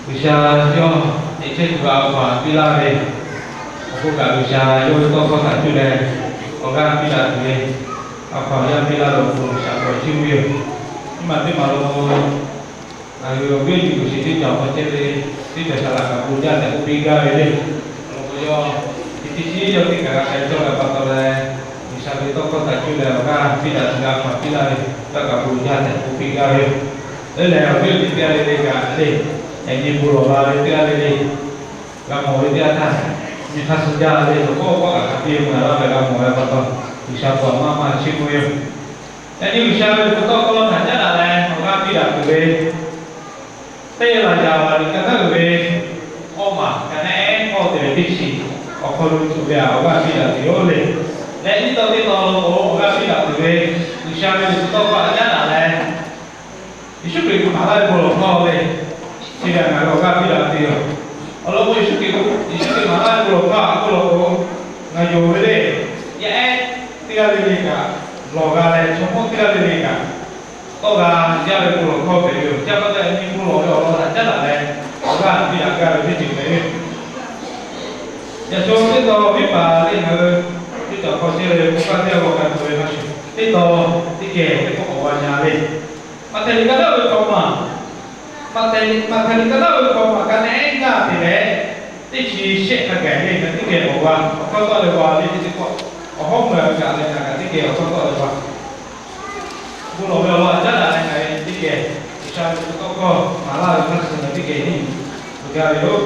G'uiˬsha yawˇ teꞈ chehˇ tuˬ ve a hkaw-anˬ piˇ laˇ ve, awˬ hk'oˆ kaꞈ G'uiˬsha yawˇ ve tawˇ hkawˇ htaꞈ cuˇ leh awˬ g'aˇ piˇ daꞈ tuˬ ve a hkaw-anˬ yaˇ piˇ laˇ ve awˬ hk'aw lo G'uiˬsha k'awꞈ chiˇ mvuh ve yoˬ. Nyi ma teˇ maˬ lo ngaˬ hui awˬ viˉ awˬ nyi kuˬ shiˍ teˇ cawˬ hk'aw chehˇ ve teˇ cawˬ shaˍ laꞈ kaꞈ bon jaˇ tehꞈ k'oˆ piˇ gaˇ ve le. Awˬ lawn k'o, yawˇ chi teˇ chi yawˇ teˇ kaꞈ g'a k'ai cawˇ ve pa taw leh, G'uiˬsha ve tawˇ hkawˇ htaꞈ cuˇ leh awˬ g'aˇ piˇ daꞈ tuˬ ve a hkaw-anˬ piˇ laˇ ve, yawˇ kaꞈ bon jaˇ tehꞈ k'oˆ piˇ gaˇ ve yoˬ. Leuˉ leh awˬ viˉ awˬ nyi teˇ g'aˇ le le kaꞈ le, yaꞈ nyi bon lawˬ la ve teˇ g'aˇ le le g'a mawˬ ve teˇ yanˇ htaˇ, nyi hk'aˇ suh jaˇ ve awˬ hk'aw k'awꞈ k'awꞈ hk'a piˇ mvuh la ve g'a mawˬ ve pa taw, G'uiˬsha paw maˇ maˇ chiˇ mvuh ve yoˬ. Yaꞈ nyi G'uiˬsha ve liꞈ hpu tawˇ hkawˇ htaꞈ caˉ daꞈ leh awˬ g'aˇ piˇ daꞈ tuˬ ve, teˇ laˬ yaˍ laˬ liꞈ ka naˉ uiˍ ve awˇ maˬ ka naˉ ehˉ k'awˇ te ve teˇ chi awˬ hk'aw lo tuˬ ve awˬ g'aˇ piˇ daꞈ tuˬ yoˬ le. Leh nyiˇ taw teˇ taw lo awˬ g'aˇ piˇ daꞈ tuˬ ve, G'uiˬsha ve liꞈ hpu tawˇ hkawˇ htaꞈ caˉ daꞈ leh Yeˍsuˆ Hkriꞈ maˍ laˇ ve bon lawˬ hkawˇ le. Chi ve ngaˬ hui awˬ g'aˇ piˇ daꞈ tuˬ yoˬ. Awˬ lawn k'o, Yeˍsuˆ Hkriꞈ, Yeˍsuˆ Hkriꞈ maˍ laˇ ve bon lawˬ hkawˇ htaꞈ k'oˆ law k'o, ngaˬ yonˍ ve le, yaˇ ehˉ teˇ g'aˇ le le kaꞈ lawˬ g'a leh, chaw mawˇ teˇ g'aˇ le le kaꞈ tawˆ g'a jaˇ ve bon lawˬ hkawˇ hpehꞈ ve yoˬ. Chi pa taw yaꞈ nyi bon lawˬ ve awˬ lawn htaꞈ caˉ daꞈ leh awˬ g'aˇ piˇ daꞈ gaˇ ve teˇ ceuˬ hpehꞈ ve yoˬ. Yaꞈ chaw teˇ taw viˉ paˍ le ngaˬ hui teˇ cawˬ hk'aw chehˇ ve bon kaˇ teˇ g'aˇ g'aw k'ai tuˬ ve hk'a shuˍ, teˇ taw teˇ kehˬ teˇ pawˆ k'awꞈ g'a nya le. Maꞈhtehˍ liꞈ ka naˉ ve hkawꞈ maˬ, Maꞈhtehˍ, Maꞈhtehˍ liꞈ ka naˉ ve hkawꞈ maˬ ka naˉ ehˉ ngaˇ te leh, teˇ chi shehˆ hk'a gaˬ le ngaˬ teˇ geh awˬ g'a awˬ hkawˇ tawˆ leh g'a ve teˇ chi hkawꞈ, awˬ hawˉ meuˇ g'aꞈ leh ngaˬ kaꞈ teˇ geh awˬ hkawˇ tawˆ leh g'a bon lawˬ ve awˬ lawn htaꞈ caˉ daꞈ leh ngaˬ hui teˇ geh G'uiˬsha ve liꞈ hpu tawˇ hkawˇ maˍ laˇ ve hk'a shuˍ ngaˬ teˇ geh henˇ yuˬ tuˬ gaˇ ve yoˬ.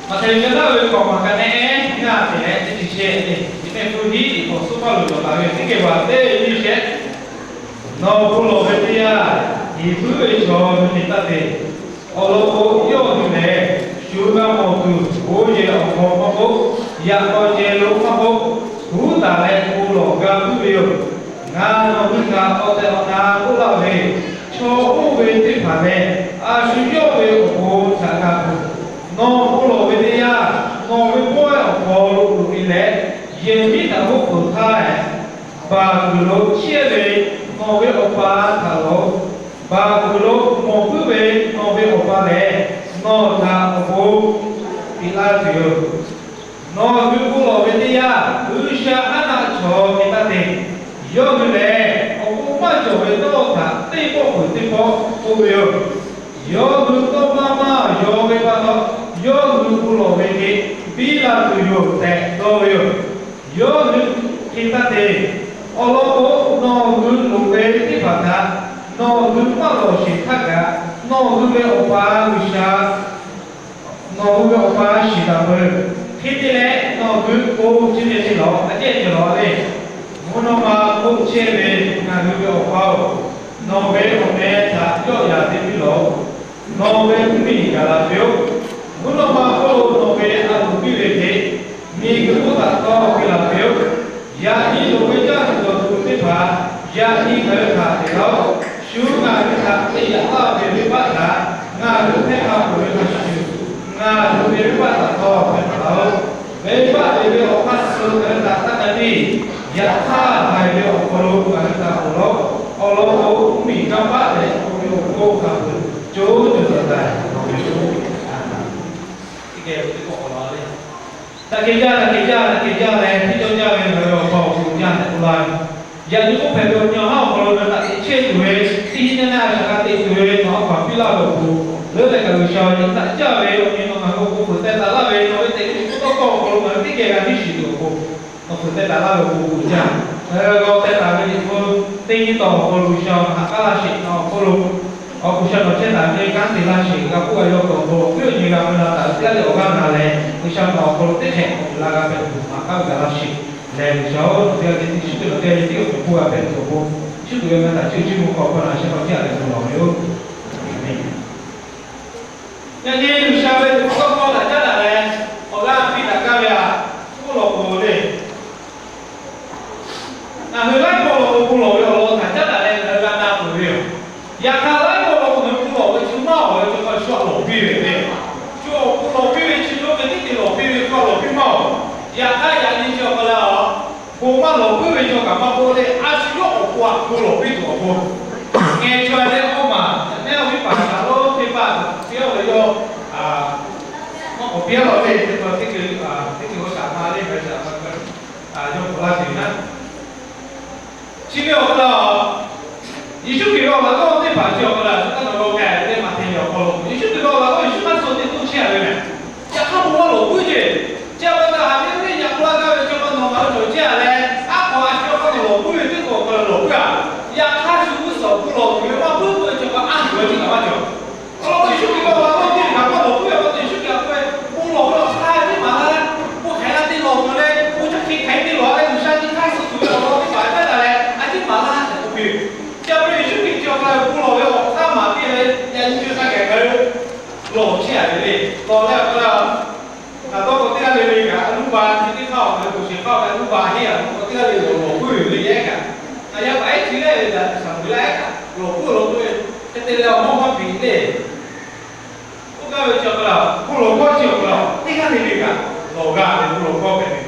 Maꞈhtehˍ liꞈ ka naˉ ve hkawꞈ maˬ ka naˉ ehˉ ngaˇ te leh teˇ chi shehˆ le, nyi mehˆ hpu hiˉ liꞈ hk'awꞈ suhˉ paˇ lo cawˬ taˍ ve teˇ geh baˬ teˇ nyi shehˆ. Nawˬ bon lawˬ ve teˇ yanˇ, hiˍ puiˉ ve chaw hui te taˇ te. Awˬ lawn k'o, yawˇ hui lehˬ shu g'a mawˬ tuˬ bon yehˬ awˬ hk'aw maˇ k'oˆ, yaꞈ k'aw ceh lo maˇ k'oˆ, huˉ taˍ leh bon lawˬ g'a puiˉ ve yoˬ. Ngaˬ nawˬ hui htaꞈ awˬ tehˬ awˬ na k'oˆ laˇ ve, chaw oˇ ve teˇ hpaˍ lehˬ, a shu yawˇ ve awˬ bon htaꞈ g'a peuˬ. Nawˬ bon lawˬ ve teˇ yanˇ, nawˬ ve pawehˇ awˬ hk'aw lo loꞈ e leh, yehˬ miˉ htaꞈ hoˆ peuˬ htaˇ, baˬ kuiˬ lo chehˇ ve nawˬ ve Awˬ pa htaꞈ lawˬ-oꞈ. Baˬ kuiˬ lo mawˬ puiˉ ve nawˬ ve Awˬ pa lehˬ, nawˬ htaꞈ awˬ bon piˇ laˇ tuˬ yoˬ. Nawˬ hui bon lawˬ ve teˇ yanˇ, G'uiˬsha aˉ naˆ chaw te taˇ te. Yawˇ hui lehˬ, awˬ bon maˇ cawˬ ve tawˇ htaꞈ teˇ pawˆ peuˬ teˇ pawˆ k'oˆ ve yoˬ. Yawˇ hui tawˇ maˇ maˇ yaw ve pa taw, yawˇ hui bon lawˬ ve hk'e piˇ la tuˬ yoˬ tehꞈ dawˇ ve yoˬ. Yawˇ hui hk'e taˇ te. Awˬ lawn k'o, nawˬ hui loꞈ ve teˇ hpaˍ htaꞈ nawˬ hui maˇ lawˬ sheˍ htaˇ kaꞈ, nawˬ hui ve Awˬ pa G'uiˬsha nawˬ hui ve Awˬ pa shiˍ taˍ peuˬ. Hk'e te leh, nawˬ hui k'o chi hk'e te lawˬ, a cehˇ ceuˬ lawˬ le. Mvuhˇ naw ma hk'oˆ chehˇ ve ngaˬ hui ve Awˬ pa-oˬ, nawˬ ve awˬ meh htaꞈ yawˆ yan te piˇ lawˬ. Nawˬ ve mvuhˇmiˬ gaˬ la piˇ-oˆ. Mvuhˇ naw ma hk'oˆ lo nawˬ ve a loˍ piˇ ve hk'e, miˬguiˬ hk'oˆ htaꞈ tawˇ piˇ la piˇ-oˆ. Yaꞈ nyi loꞈ ve caˇ tuˬ dawˬ tuˬ teˇ hpaˍ, yaꞈ nyi ngaˬ hui htaꞈ te laˇ-oˆ. Shu ngaˬ hui htaꞈ te yaꞈ laˇ ve venˇbaˆ htaꞈ ngaˬ hui hpehˇ k'a peuˬ ve hk'a shuˍ, ngaˬ hui ve venˇbaˆ htaꞈ tawˇ hpehꞈ taˍ laˇ-oˆ. Venˇbaˆ te ve awˬ hk'aˇ suh ngaˬ hui htaꞈ taˇ hk'a piˇ. Yaꞈ hk'aˇ, haiˬ ve awˬ hk'aw lo ngaˬ hui htaꞈ ponˬ laˇ-oˆ. Awˬ lawn k'o, mvuhˇmiˬ kanˇ paˆ leh awˬ meꞈ awˬ hponˇ hk'a peuˬ co co taiˍ taiˍ nawˬ ve teˇ geh teˇ pawˆ k'awꞈ la le. Daꞈ kehˬ jaˇ, daꞈ kehˬ jaˇ, daꞈ kehˬ jaˇ leh, teˇ cawˇ jaˇ ve ngaˬ hui Awˬ pa awˬ bon jaˇ tehꞈ k'oˆ laˇ ve. Yaꞈ nyi k'oˆ hpehꞈ ve awˬ nyi awˬ haˉ awˬ hk'aw lo ngaˬ hui htaꞈ teꞈ chehˇ tuˬ ve, teˇ hinˉ nyaˇ naˇ a shaꞈ g'a teꞈ tuˬ ve nawˬ a hkaw-anˬ piˇ laˇ ve awˬ pon, leuˉ leh kaꞈ G'uiˬsha ve yaꞈ htaꞈ caˇ ve awˬ nyi nawˬ ngaˬ hui awˬ pon fuiˍ teh taˍ laˇ ve, nawˬ ve teꞈ ve liꞈ hpu tawˇ hkawˇ awˬ hk'aw lo ngaˬ hui teˇ geh g'a henˇ shiˍ tuˬ awˬ pon, nawˬ fuiˍ teh taˍ laˇ ve awˬ pon bon jaˇ. Ngaˬ hui g'a teh taˍ ve liꞈ hpu teˇ nyi tawˬ awˬ hk'aw lo G'uiˬsha ngaˬ haꞈ k'aˉ laˇ sheˍ, nawˬ awˬ hk'aw lo awˬ G'uiˬsha nawˬ chehˇ taˍ ve kanˉ te laˇ sheˍ, g'a k'oˆ g'a yaw k'awꞈ awˬ hk'aw lo awˬ viˉ awˬ nyi g'a mui la taˍ ve teˇ g'aˇ leh awˬ g'aˇ na leh, G'uiˬsha nawˬ awˬ hk'aw lo teˇ hk'ehꞈ k'awꞈ la g'a hpehꞈ tuˬ haꞈ k'aˉ ve gaˬ laˇ sheˍ. Lehˬ G'uiˬsha-oˬ, nawˬ teˇ g'aˇ le teˇ shinˉ teˇ lawˬ teˇ g'aˇ le tiˉ awˬ hk'aw hpfuhˇ g'a hpehꞈ tuˬ awˬ pon, shinˉ tuˬ ve meh htaꞈ chiˇ chiˇ mvuh hk'aw hpawˇ na shehˍ hk'aw ciˇ a leh bon lawˬ ve yoˬ. Yaꞈ nyi G'uiˬsha ve liꞈ hpu tawˇ hkawˇ htaꞈ caˉ daꞈ leh, awˬ g'aˇ piˇ daꞈ gaˇ ve aꞈ, k'oˆ lawˬ k'o le. Ngaˬ hui laiˉ pawˆ lo bon lawˬ ve awˬ lawn htaꞈ caˉ daꞈ leh ngaˬ hui g'a na peuˬ ve yoˬ. Yaꞈ hk'aˇ, laiˉ pawˆ lo ngaˬ hui bon lawˬ ve chi maˇ awˬ ve chaw hk'a shuˍ a lawˬ piˇ ve le. Shu awˬ bon lawˬ piˇ ve chi lo ve tiˉ te lawˬ piˇ ve hk'a lawˬ piˇ maˇ awˬ. Yaꞈ hk'aˇ, yaꞈ nyi chi awˬ hk'aw leh a, bon maˇ lawˬ puiˉ ve chaw kaꞈ maˇ k'oˆ le, a shu yawˇ awˬ pon aꞈ bon lawˬ piˇ tuˬ awˬ pon, ngeh chaweh leh awˇ maˬ Piˇ-oˆ ve yawˇ, maˇ k'awꞈ piˇ-oˆ ve teˇ hkui teˇ hkui, teˇ hkui k'o shaˍ ma le, shaˍ ma yawˇ k'awꞈ laˇ tuˬ naˉ. Chi ve awˬ hk'aw lo, Yeˍsuˆ Hkriꞈ ve awˬ laꞈ g'awˇ teˇ hpaˍ chi awˬ hk'aw lo a shu taˇ nawˬ g'a k'ai ve teˇ maˬ te ve awˬ hk'aw lo, Yeˍsuˆ Hkriꞈ ve awˬ laꞈ g'awˇ Yeˍsuˆ maˇ suh te toˇ chehˇ a ve mehˬ. Yaꞈ hk'aˇ bon maˇ lawˬ puiˉ ceˇ. Chi a pa taw haꞈ ve teˇ nyi k'oˆ laˇ gaˇ ve chi pa nawˬ ngaˬ hui cawˬ chehˇ a leh, aˉ hk'aw a shu hk'aˇ nawˬ lawˬ puiˉ ve teˇ hk'awꞈ hk'aw lo lawˬ puiˉ a. Yaꞈ hk'aˇ shu g'uˇ suhˍ bon lawˬ tuˬ ve maˇ puiˉ k'oˆ ve chi pa aˉ tuˬ ve chi kaꞈ maˇ cawˬ. Awˬ lawn k'o, Yeˍsuˆ Hkriꞈ ve awˬ laꞈ g'awˇ teˇ kaꞈ maˇ lawˬ puiˉ ve pa taw, Yeˍsuˆ Hkriꞈ a hk'e bon lawˬ ve awˬ hk'aˇ a ciˉ maˍ laˇ, bon hk'aˬ hk'e g'a te lawˬ tuˬ leh, bon ca hk'e hk'aˬ hk'e te lawˬ a leh, G'uiˬsha nyi hk'aˇ suh tuˬ ve awˬ lawn teˇ hpaˍ caˉ daꞈ leh a ciˉ maˍ laˇ tehꞈ k'oˆ piˇ ve. Chi a pa taw Yeˍsuˆ Hkriꞈ chi awˬ hk'aˇ bon lawˬ ve awˬ hk'aˇ maˍ piˇ ve, yaꞈ nyi co ca kehˬ kaꞈ lawˬ chehˇ a ve le. Lawˬ leh awˬ hk'aˇ, ngaˬ dawˇ k'o teˇ g'aˇ le le kaꞈ, a nuˇ ba chi teˇ hk'aˇ awˬ hk'aw lo tuˬ sheˍ hk'aˇ awˬ hk'aw lo nuˇ ba heˆ a, k'awꞈ teˇ g'aˇ le lawˬ lawˬ puiˉ ve le yehˉ kaꞈ, a yaˇ paˍ ehˉ chi leh ve daꞈ tuˬ shaˍ meuꞈ laˇ ehˉ kaꞈ lawˬ puiˉ lawˬ puiˉ ve, hk'e te leh awˬ mawˇ maˇ piˍ le. Oˇ gaˇ ve chi awˬ hk'aw lo, bon lawˬ hkawˇ chi awˬ hk'aw lo teˇ g'aˇ le le kaꞈ lawˬ g'a ve bon lawˬ hkawˇ hpehꞈ ve.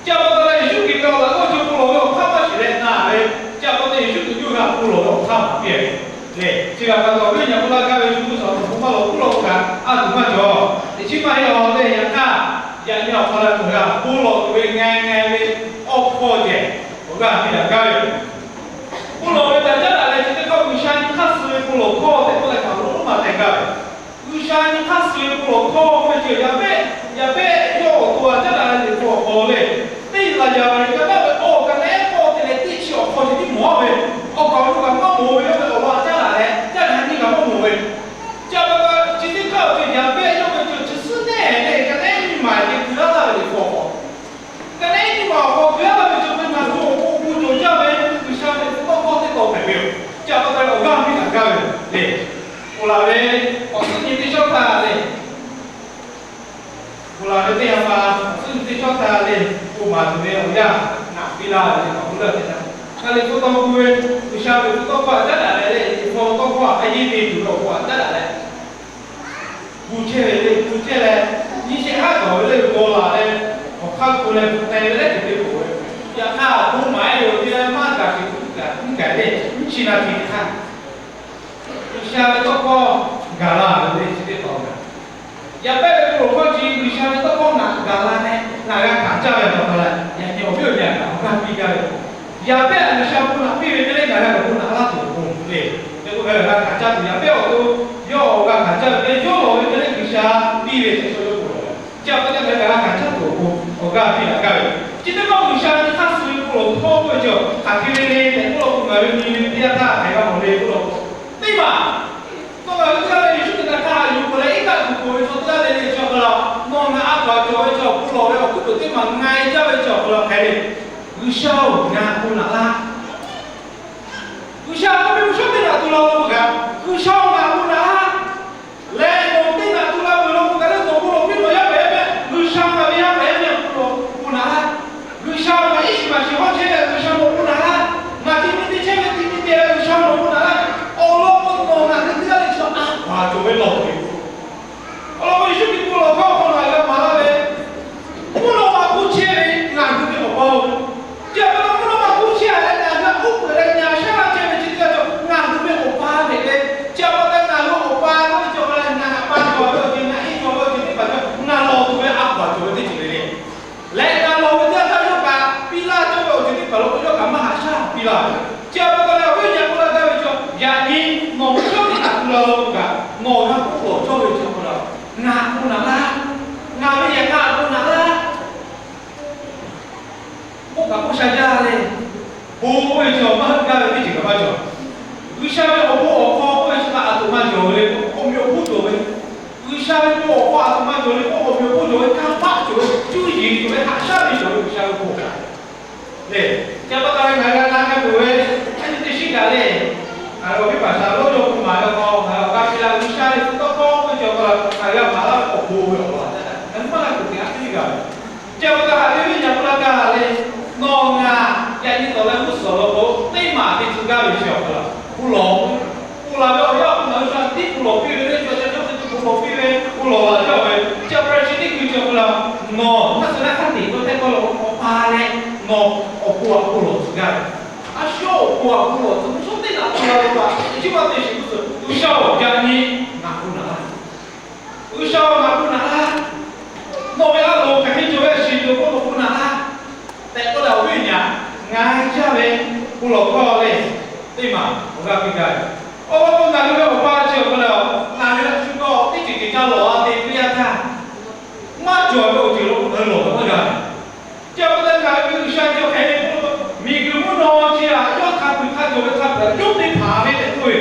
Chi a pa taw leh Yeˍsuˆ Hkriꞈ ve awˬ laꞈ g'awˇ chi bon lawˬ ve awˬ hk'aˇ maˇ shiˍ leh na ve, chi a pa taw Yeˍsuˆ Hkriꞈ yawˇ g'a bon lawˬ ve awˬ hk'aˇ maˍ piˇ ve le. Chi kaꞈ pa taw awˬ viˉ awˬ nyi k'oˆ laˇ gaˇ ve, shu g'uˇ suhˍ awˬ hk'aw lo maˇ lawˬ puiˉ lawˬ k'o kaꞈ a tuˬ maˇ cawˬ. Teꞈ chiˉ maˇ heˆ a leh yaꞈ hk'aˇ, yaꞈ nyi awˬ hk'aw lo ngaˬ hui bon lawˬ tuˬ ve ngaˬ ngaˬ ve awˬ hk'aw ceh awˬ g'aˇ piˇ daꞈ gaˇ ve yoˬ. Bon lawˬ ve htaꞈ caˉ daꞈ leh chi teˇ hk'aˇ G'uiˬsha nyi hk'aˇ suh ve bon lawˬ hkawˇ tehꞈ k'oˆ leh kaꞈ lo maˇ tehꞈ gaˇ ve. G'uiˬsha nyi hk'aˇ suh ve bon lawˬ hkawˇ k'oˆ ve chi yaꞈ pehˆ, yaꞈ pehˆ yawˇ awˬ to a caˉ daꞈ leh liꞈ hpu awˬ hk'aw lo le, teˇ laˬ yaˍ ve kaꞈ daꞈ ve awˬ kaꞈ nehˉ k'awꞈ te leh teˇ chi awˬ hk'aw ceh tiˉ mawˬ ve, awˬ kaꞈ awˬ nu kaꞈ maˇ mawˬ ve yawˇ ve awˬ lawn a caˉ daꞈ leh caˉ daꞈ nyi kaꞈ maˇ mawˬ ve. Chi a pa taw chi teˇ hkaˇ awˬ ceuˬ yaꞈ pehˆ yawˇ ve cawˬ chi suhˉ nehˬ le kaꞈ nehˉ nyi maˍ ceh kuˬ laˇ laˇ ve liꞈ hpu awˬ hk'aw Ka neˉ nyi ma awˬ hk'aw Hkriꞈ yaˇ ve chaw hk'e ngaˬ hui awˬ pon awˬ bon cawˬ jaˇ ve G'uiˬsha ve tcuh tawˇ hkawˇ teˇ taw hpehꞈ ve yoˬ. Chi a pa taw leh awˬ g'aˇ piˇ daꞈ gaˇ ve le. Ponˬ laˬ ve awˬ suhˉ nyi teˇ shawˉ htaˇ le, ponˬ laˬ ve teˇ yanˇ htaˇ awˬ suhˉ nyi teˇ shawˉ htaˇ le, k'o maˍ tuˬ ve awˬ yanˇ naꞈ piˇ laˇ ve awˬ hk'aw lo teˇ yanˇ, ka liꞈ hpu taw gu ve G'uiˬsha ve tcuh tawˇ hkawˇ htaꞈ caˉ daꞈ leh le, liꞈ hpu tawˇ hkawˇ htaꞈ a yeˇ te tuˬ ve awˬ hk'aw htaꞈ caˉ daꞈ leh gu chehˇ ve le, gu chehˇ leh, nyi shehˆ haˉ gawˬ ve le, g'aw laˬ leh, awˬ hk'aˇ hk'o leh gu te ve leh ceuˬ te k'oˍ ve. Yaꞈ hk'aˇ bon maˍ e yoˬ te leh maˇ gaˬ sheˍ tuˬ kaꞈ, mvuhˇ gaˬ le, mvuhˇ chi na te hk'aˇ, G'uiˬsha ve tawˇ hkawˇ gaˬ la ve le chi teˇ hpaˍ-oˬ. Yaꞈ pehˇ ve bon lawˬ hkawˇ chi G'uiˬsha ve tawˇ hkawˇ ngaˬ gaˬ la leh ngaˬ g'a hkanˍ caˇ ve pa taw leh, yaꞈ nyi awˬ viˉ awˬ nyi htaꞈ awˬ g'aˇ piˇ gaˇ ve. Yaꞈ pehˇ G'uiˬsha bon naꞈ piˇ ve hk'e le ngaˬ g'a k'awꞈ bon naꞈ laˇ tuˬ awˬ pon le. Te k'o ngaˬ g'a hkanˍ caˇ tuˬ yaꞈ pehˇ awˬ to yawˇ awˬ g'a hkanˍ caˇ ve hk'e le, yawˇ lawˬ ve hk'e le G'uiˬsha piˇ ve tehꞈ chaw yaˇ k'oˆ laˇ ve. Chi a pa taw ngaˬ g'a hkanˍ caˇ tuˬ awˬ pon awˬ g'aˇ piˇ daꞈ gaˇ ve. Chi teˇ maˇ G'uiˬsha nyi hk'aˇ suh ve bon lawˬ hkawˇ k'oˆ ve chi hk'aˬ hk'e ve le tehꞈ k'oˆ law k'o, ngaˬ ve nyi ve teˇ yanˇ htaˇ hk'aˬ g'a mawˬ le k'oˆ law k'o, teˇ maˬ k'o ngaˬ hui teˇ g'aˇ le Yeˍsuˆ Hkriꞈ htaꞈ hk'a yuˬ k'oˆ leh iˉ kaˆ tuˬ k'oˍ ve chaw teˇ g'aˇ le le chi awˬ hk'aw lo, nawˬ ngaˬ a hkaw a cawˬ ve chaw bon lawˬ ve awˬ hkuiˉ peuˬ teˇ maˬ ngaˬ e jaˇ ve chi awˬ hk'aw lo hk'aˬ hk'e le, G'uiˬsha-oˬ, ngaˬ bon naꞈ laˇ. G'uiˬsha k'oˆ ve, mvuhˇ shawˉ teˇ naꞈ tu la lo k'o kaꞈ, G'uiˬsha-oˬ, ngaˬ bon naꞈ laˇ. Leh nawˬ teˇ naꞈ tu la peuˬ law k'o kaꞈ, leh nawˬ bon lawˬ piˇ nawˬ yaˇ paˍ yaˇ meh, G'uiˬsha ngaˬ ve yaˇ paˍ yaˇ meh, bon naꞈ laˇ. G'uiˬsha ngaˬ iˉ shiˍ maˬ shiˍ hawˉ chehˇ leh G'uiˬsha nawˬ bon naꞈ laˇ. Ngaˬ ti mi te chehˇ ve ti mi te leh G'uiˬsha nawˬ bon naꞈ laˇ. Awˬ lawn k'o nawˬ ngaˬ hui teˇ g'aˇ le chi a hkaw a cawˬ ve lawˬ ve Awˬ lawn k'o, Yeˍsuˆ Hkriꞈ bon lawˬ hkawˇ awˬ hk'aw lo ngaˬ hui g'a maˍ laˇ ve, mvuhˇ naw ma hk'oˆ chehˇ ve ngaˬ hui ve Awˬ pa-oˬ, chi a pa taw mvuhˇ naw ma hk'oˆ chehˇ leh ngaˬ hui a k'oˆ peuˬ leh nyi a shaˉ laˇ chehˇ ve chi teˇ g'aˇ cawˬ ngaˬ hui ve Awˬ pa hpehꞈ ve. Chi a pa taw ngaˬ hui Awˬ pa k'oˆ ve chi awˬ hk'aw lo ngaˬ pa cawˬ ve awˬ ceuˬ, ngaˬ iˉ cawˬ ve awˬ ceuˬ teˇ hpaˍ cawˬ ngaˬ lawˬ tuˬ ve a hkaw a cawˬ ve teˇ ceuˬ le le. Leh ngaˬ lawˬ ve teˇ yanˇ htaˇ yawˇ kaꞈ piˇ laˇ cawˇ ve awˬ ceuˬ teˇ hpaˍ lo k'o yawˇ kaꞈ maˇ haꞈ shaˉ piˇ laˇ ve. Chi a pa taw leh awˬ viˉ awˬ nyi k'oˆ laˇ gaˇ ve chi, yaꞈ nyi nawˬ mvuhˇ shawˉ teˇ naꞈ tu la lo k'o kaꞈ, nawˬ g'a k'oˆ lawˬ cawˇ ve chi awˬ hk'aw lo, ngaˬ bon naꞈ laˇ, ngaˬ ve yehˬ k'a bon naꞈ laˇ. K'oˆ kaꞈ k'oˆ sha jaˇ le. Bon k'oˆ ve chi awˬ maˇ heuˆ gaˇ ve teˇ ceuˬ kaꞈ maˇ cawˬ. G'uiˬsha ve awˬ bon awˬ hk'aw k'oˆ ve chi kaꞈ a toꞈ ma cawˬ ve le k'o, awˬ meꞈ awˬ hponˇ cawˬ ve. G'uiˬsha ve bon awˬ hk'aw a toꞈ ma cawˬ le k'o, awˬ meꞈ awˬ hponˇ cawˬ ve, kanˇ paˆ cawˬ ve, cuˇ yiˍ cawˬ ve, haꞈ shaˉ ve cawˬ ve G'uiˬsha ve bon kaꞈ le. Chi a pa taw leh ngaˬ hui g'a na k'ai peuˬ ve, a nyi teˇ shiˉ kaꞈ le, ngaˬ hui awˬ viˉ paˍ shaˍ lonˉ yawˇ k'o maˍ ve hk'aw, ngaˬ hui awˬ g'aˇ piˇ laˇ G'uiˬsha ve tcuh tawˇ hkawˇ k'oˆ ve chi awˬ hk'aw lo ngaˬ hui g'a maˍ laˇ ve awˬ bon ve awˬ lawn a caˉ daꞈ, ngaˬ hui maˇ g'a kuˬ te a teˇ g'aˇ ve. Chi a pa taw haꞈ ve viˉ nyi a k'oˆ laˇ gaˇ le, nawˬ ngaˬ yaꞈ nyi tawˍ leh g'uˇ suhˍ awˬ lawn k'o, teˇ maˬ te tcuh gaˇ ve chi awˬ hk'aw lo, bon lawˬ, bon lawˬ ve awˬ yanˇ k'o ngaˬ hui shu a tiˉ bon lawˬ piˇ ve le, chaw ca caˇ te tuˬ bon lawˬ piˇ ve, bon lawˬ la jaˇ ve. Chi a pa taw chi teˇ hkui chi awˬ hk'aw lo, nawˬ maˇ suh laˇ hk'aˇ teꞈ k'oˆ tehˇ k'oˆ la k'o, Awˬ pa leh nawˬ awˬ pon a bon lawˬ tcuh gaˇ ve. A shu yawˇ awˬ pon a bon lawˬ tcuh, mvuhˇ shawˉ teˇ naꞈ tu la lo kaꞈ, teꞈ chiˉ maˇ te shiˍ g'uˇ suhˍ, G'uiˬsha-oˬ, yaꞈ nyi ngaˬ bon naꞈ laˇ. G'uiˬsha-oˬ, ngaˬ bon naꞈ laˇ. Nawˬ ve a loˍ hk'aˬ hk'e cawˬ ve a shiˍ yoˬ k'o, nawˬ bon naꞈ laˇ tehꞈ k'oˆ leh awˬ viˉ awˬ nyi-aꞈ, ngaˬ hui caˇ ve bon lawˬ hkawˇ ve teˇ maˬ awˬ g'aˇ piˇ gaˇ ve. Awˬ lawn k'o, ngaˬ hui ve Awˬ pa chi awˬ hk'aw lo ngaˬ hui a shu k'o teˇ ceuˬ ceuˬ ca lawˬ a te piˇ yaˇ htaˇ, maˇ cawˬ ve awˬ ceuˬ lo ngaˬ hui lawˬ ve maˇ g'a. Chi pa taw leh ngaˬ hui ve G'uiˬsha chi awˬ hk'e ve k'oˆ lo, miˬguiˬ mvuhˇ naw chi htaꞈ yawˇ hk'a peu-eˬ hk'a cawˬ ve hk'a peu-eˬ yawˇ teˇ hpaˍ ve tehꞈ k'oˆ ve.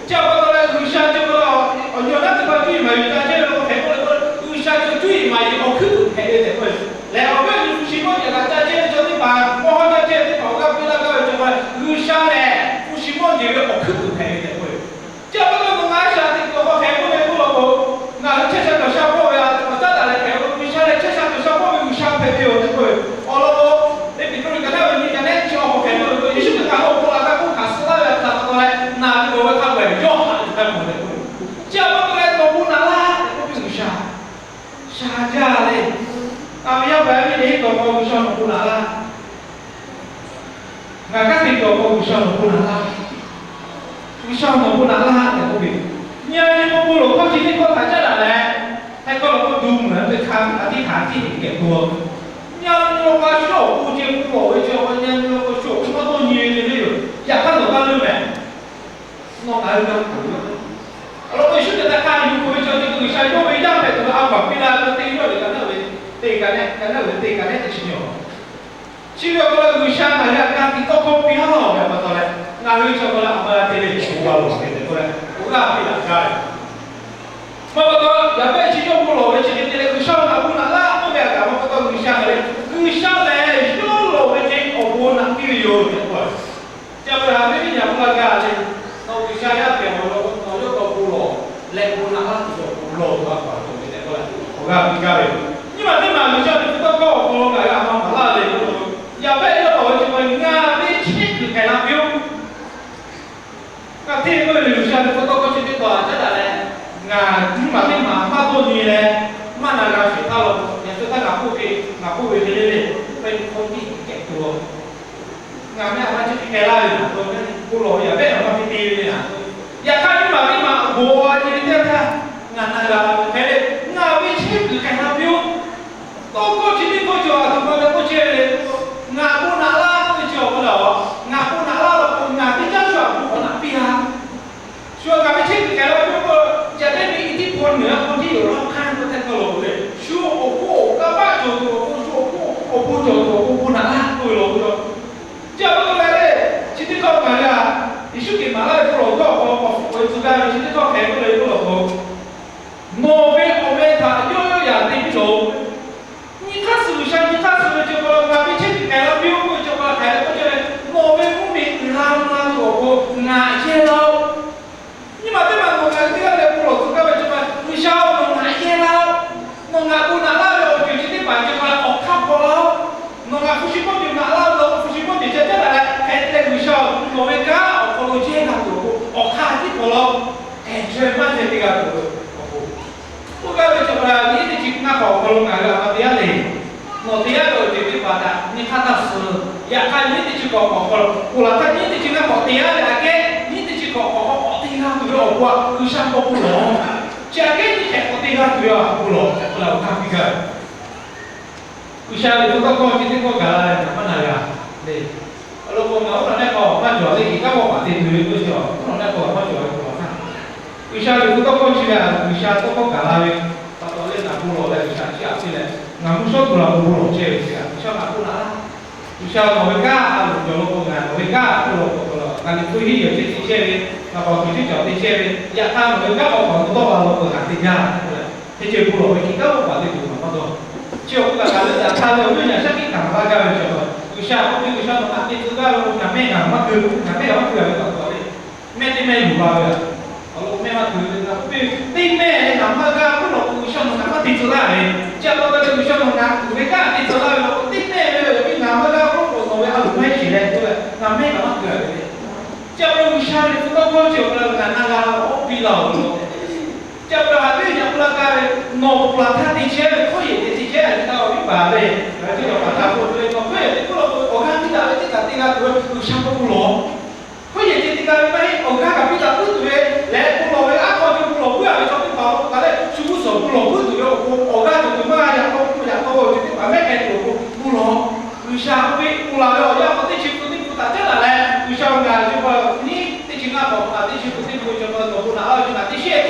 Chi pa taw leh G'uiˬsha chi pa taw, awˬ nyi awˬ naˉ teˇ hpaˍ cuˇ yiˍ maˍ yiˍ ca chehˇ ve law k'o hk'e k'oˆ leh k'o, G'uiˬsha chi cuˇ yiˍ maˍ yiˍ awˬ hkuiˉ tuˬ hpehꞈ ve tehꞈ k'oˆ ve. Lehˬ, awˬ viˉ awˬ nyi hpu shi mawˇ jeˬ kaꞈ ca chehˇ ve chaw teˇ hpaˍ, mawˇ hawˉ ca chehˇ ve teˇ hpaˍ awˬ g'aˇ piˇ laˇ gaˇ ve chi pa, G'uiˬsha lehˬ hpu shi mawˇ jeˬ ve awˬ hkuiˉ tuˬ hpehꞈ ve tehꞈ k'oˆ ve. Chi pa taw nawˬ ngaˬ a shaꞈ teꞈ kuiˬ awˬ hk'aw hk'e k'oˆ ve k'oˆ law k'o, ngaˬ hui chehˇ sha cawˬ sha hpawˇ ve a, awˬ caˉ daꞈ leh hpehꞈ ve G'uiˬsha lehˬ chehˇ sha cawˬ sha hpawˇ ve G'uiˬsha hpehꞈ ve yoˬ tehꞈ k'oˆ ve. Awˬ lawn k'o, Peˍtruˆ kaꞈ naˉ ve nyi kaꞈ nehˉ chi awˬ hk'aw hk'e k'oˆ ve k'o, Yeˍsuˆ Hkriꞈ htaꞈ awˬ hk'aw lo a g'a k'oˆ hkanˍ suh laˇ ve htaꞈ pa taw leh, naˬ ve gawˬ ve hk'a peu-eˬ yawˇ haꞈ yuˬ k'ai mawˬ tehꞈ k'oˆ ve. Chi pa taw leh nawˬ bon naꞈ laˇ tehꞈ k'oˆ ve G'uiˬsha sha jaˇ le. Aˬ miˍ yaˇ paˍ yaˇ miˇ teˇ hpaˍ k'o G'uiˬsha nawˬ bon naꞈ laˇ. Ngaˬ kanˉ te cawˬ k'o G'uiˬsha nawˬ bon naꞈ laˇ. G'uiˬsha nawˬ bon naꞈ laˇ tehꞈ k'oˆ ve. Nyi a nyi k'o bon lawˬ hkawˇ chi teˇ hkawˇ htaꞈ caˉ daꞈ leh, hk'e k'aw law k'o duˬ mvuhˬ ve hk'a a tiˉ htaꞈ tiˉ hk'e kehˬ tuˬ. Nyi a nyi k'o a shu awˬ pon ceh bon lawˬ ve chi awˬ hk'aw nyi a nyi k'o shu awˬ pon maˇ dawˇ nyi ve le yoˬ. Yaꞈ hk'aˇ nawˬ g'a leuˇ mehˍ. Nawˬ ngaˬ hui g'a hkanˍ ve. Awˬ lawn k'o Yeˍsuˆ Hkriꞈ htaꞈ hk'a yuˬ peuˬ ve chaw ceh G'uiˬsha yawˇ ve yaˇ hpehꞈ tuˬ ve a paˍ piˇ la ve teˇ yawˇ lehˬ, ka naˉ ve teˇ ka nehˉ, ka naˉ ve teˇ ka nehˉ teˇ chi nyi awˬ. Chi ve awˬ hk'aw lo G'uiˬsha ngaˬ hui htaꞈ ka tiꞈ tawˇ hkawˇ piˇ laˇ ve pa taw leh, ngaˬ hui chi awˬ hk'aw lo a ma g'a te ve bon g'a lawˬ ve tehꞈ k'oˆ leh, awˬ g'aˇ piˇ laꞈ gaˇ ve. Ma pa taw, yaꞈ mehˆ chi yawˇ bon lawˬ ve chi hk'e te leh G'uiˬsha nawˬ htaꞈ bon naꞈ laˇ k'oˆ ve a kaꞈ ma pa taw G'uiˬsha ngaˬ hui, G'uiˬsha lehˬ yawˇ lawˬ ve ceh awˬ bon naꞈ piˇ ve yoˬ tehꞈ k'oˆ ve. Chi pa taw a viˉ nyi a hpu la gaˇ le, nawˬ G'uiˬsha yaˇ hpehꞈ awˬ lawn k'o nawˬ yawˇ k'aw bon lawˬ leh bon naꞈ laˇ tuˬ awˬ bon lawˬ tuˬ a paˍ cawˬ ve tehꞈ k'oˆ leh, awˬ g'aˇ piˇ gaˇ ve. Nyi ma teˇ ma G'uiˬsha ve hpu tawˇ hkawˇ awˬ hk'aw lo ngaˬ hui a ma maˍ laˇ ve k'o, yaꞈ mehˆ yawˇ lawˬ ve chi pa ngaˬ ve chehˇ kuiˬ hpehꞈ la piˇ-oˆ. Ka hteˇ k'oˆ ve G'uiˬsha ve hpu tawˇ hkawˇ chi teˇ taw a caˉ daꞈ leh, ngaˬ nyi ma teˇ ma maˇ dawˇ nyi leh, maˇ na g'a shehˍ hpaˇ law, yaꞈ shu htaˇ ngaˬ k'oˆ ve, ngaˬ k'oˆ ve hk'e le le, pe hkawˇ tiˉ kehˬ tuˬ a. Ngaˬ mehˆ a maˇ chi hk'e k'ai laˇ ve naˍ, bon lawˬ ve yaꞈ mehˆ a maˇ hk'e te ve naˍ. Yaꞈ hk'aˇ nyi ma teˇ ma bon a nyi ve teˇ htaˇ, ngaˬ na g'a hk'e le, ngaˬ ve chehˇ kuiˬ hpehꞈ la piˇ-oˆ. Tawˇ hkawˇ chi teˇ hkawˇ cawˬ a htoꞈ ma leh k'oˆ chehˇ ve le, ngaˬ bon naꞈ laˇ k'oˆ ve chi awˬ hk'aw lo, ngaˬ bon naꞈ laˇ law k'o ngaˬ teˇ jaˇ shu a bon k'awꞈ naꞈ piˇ a. Shu a ngaˬ ve chehˇ kuiˬ hpehꞈ la piˇ-oˆ k'o, จะได้มีอิทธิพลเหนือคนที่อยู่รอบข้าง k'oˆ tehꞈ k'oˆ law k'o le, shu awˬ hk'oˆ awˬ kanˇ paˆ cawˬ tuˬ awˬ pon, shu awˬ hk'oˆ awˬ pon cawˬ tuˬ awˬ pon bon naꞈ laˇ k'oˆ ve law k'o, chi a pa taw leh le, chi teˇ hkawˇ ngaˬ hui a, Yeˍsuˆ Hkriꞈ maˍ laˇ ve bon lawˬ hkawˇ awˬ hk'aw k'awꞈ hpfuhˆ k'oꞈ e tcuh gaˇ ve chi teˇ hkawˇ hk'e k'oˆ le k'oˆ law k'o, nawˬ ve awˬ meh htaꞈ yawˇ yawˇ yaꞈ te piˇ loˬ. Nyi hk'aˇ suh G'uiˬsha nyi hk'aˇ suh ve chi pa taw ngaˬ ve chehˇ kuiˬ hpehꞈ la piˇ-oˆ k'oˆ ve chi pa taw hk'aˬ hk'e k'oˆ chehˇ ve, nawˬ ve mvuhˇmiˬ uiˍ la mvuh la tuˬ awˬ pon ngaˬ yehˇ laˇ-oˆ. Nyi ma teˇ ma nawˬ ngaˬ hui teˇ g'aˇ leh bon lawˬ tcuh gaˇ ve chi pa, G'uiˬsha-oˬ, nawˬ ngaˬ yehˇ laˇ-oˆ. Nawˬ ngaˬ bon naꞈ laˇ ve awˬ ceuˬ chi teˇ hpaˍ chi pa awˬ hk'aˇ hpaw laˇ-oˆ. Nawˬ ngaˬ hpu shi mawˇ jeˬ naꞈ laˇ ve law k'o, hpu shi mawˇ jeˬ ca caˉ daꞈ leh hk'e te leh G'uiˬsha-oˬ, nawˬ ve kanˉ awˬ hk'aw lo yehˇ g'a tuˬ awˬ pon awˬ hk'aˇ tiˉ hpaw laˇ-oˆ. Hk'e chaweh maˇ chaweh teˇ g'aˇ tuˬ awˬ pon k'oˆ gaˇ ve chi pa taw, nyiˇ teˇ chi ngaˇ hk'awꞈ awˬ hk'aw lo ngaˬ hui a ma te yaˇ le. Nawˬ te yaˇ ve awˬ ceuˬ teˇ hpaˍ htaꞈ nyi hk'aˇ htaˇ suh. Yaꞈ hk'aˇ nyiˇ teˇ chi hk'awꞈ awˬ hk'aw lo, ponˬ laˬ htaˇ nyiˇ teˇ chi ngaˇ hk'awꞈ te yaˇ ve aꞈ kehˉ, nyiˇ teˇ chi hk'awꞈ awˬ hk'aw k'awꞈ te g'a tuˬ ve awˬ pon htaꞈ G'uiˬsha k'awꞈ bon lawˬ. Chi aꞈ kehˉ nyiˇ hk'awꞈ k'awꞈ te g'a tuˬ ve awˬ pon lawˬ tehꞈ k'oˆ leh awˬ g'aˇ piˇ gaˇ ve. G'uiˬsha ve hpu tawˇ hkawˇ chi teˇ hkawˇ gaˬ la ve ngaˬ maˇ na g'a le. Awˬ lawn k'o, ngaˬ oˉ naw nehˆ k'aw maˇ cawˬ le, iˉ kaˉ k'awꞈ paˍ te tuˬ ve k'oˆ ve chi, oˉ naw nehˆ k'aw maˇ cawˬ ve k'o, G'uiˬsha ve hpu tawˇ hkawˇ chi ve, G'uiˬsha tawˇ hkawˇ gaˬ la ve pa taw leh ngaˬ bon lawˬ leh G'uiˬsha chiˇ aꞈ piˇ leh, ngaˬ mvuhˇ shawˉ tuˬ la bon bon lawˬ chehˇ ve chi, G'uiˬsha ngaˬ k'oˆ laˇ. G'uiˬsha nawˬ ve kanˉ a loˍ cawˬ law k'o, ngaˬ nawˬ ve kanˉ a loˍ k'o, ngaˬ liꞈ hpu hiˉ yehˬ ceh te chehˇ ve, ngaˬ paˍ kuˬ ceh cawˬ te chehˇ ve, yaꞈ hk'aˇ nawˬ ve kanˉ k'awꞈ k'awꞈ mvuh tawˆ la law k'o, ngaˬ te jaˇ k'oˆ leh, teˇ ceuˬ bon lawˬ ve kiˬ kanˉ k'oˆ paˍ teˇ tuˬ ngaˬ maˇ dawˇ. Chi awˬ hk'oˆ kaꞈ ngaˬ leuˆ daꞈ htaˇ ve awˬ viˉ awˬ nyi shaˉ hkiˆ hkanˍ laˇ gaˇ ve chi, G'uiˬsha k'oˆ piˇ, G'uiˬsha nawˬ ngaˬ te tcuh gaˇ ve k'o, ngaˬ mehˆ ngaˬ maˇ keu, ngaˬ mehˆ ngaˬ maˇ keu a ve pa taw le. Mehˆ teˇ mehˆ yuˬ la ve a. Awˬ lawn k'o mehˆ maˇ keu ve, ngaˬ k'oˆ piˇ, teˇ mehˆ leh ngaˬ maˇ g'a k'oˆ law k'o, G'uiˬsha nawˬ ngaˬ maˇ te tcuh laˇ ve. Chi a pa taw leh G'uiˬsha nawˬ ngaˬ kuˬ ve kanˉ te tcuh laˇ ve law k'o, teˇ mehˆ ve awˬ viˉ ngaˬ maˇ g'a k'oˆ k'o, nawˬ ve a loˍ maˇ heˆ sheˍ leh k'oˆ leh, ngaˬ mehˆ ngaˬ maˇ keu a ve le. Chi a pa taw G'uiˬsha ve hpu tawˇ hkawˇ chi awˬ hk'aw lo ngaˬ na g'a la k'o, awˉ piˇ la-oˬ ve law. Chi a pa taw haꞈ teˇ yaꞈ k'oˆ laˇ gaˇ ve, nawˬ ponˬ laˬ htaˇ te chehˇ ve hkawˇ yehˬ te te chehˇ a ve htaˇ awˬ viˉ paˍ le, ngaˬ hui teˇ cawˬ paˍ htaꞈ k'oˆ tuˬ ve, nawˬ hkawˇ yehˬ te k'oˆ law k'o, awˬ g'aˇ piˇ daꞈ ve teˇ htaꞈ te g'a tuˬ ve G'uiˬsha k'oˆ bon lawˬ. Hkawˇ yehˬ te te g'a ve maˇ heˆ, awˬ g'aˇ kaꞈ piˇ daꞈ puiˉ tuˬ ve, leh bon lawˬ ve aˉ hk'aw ve bon lawˬ puiˉ a ve chaw teˇ hpaˍ lo k'oˆ taˍ leh, shu g'uˇ suhˍ bon lawˬ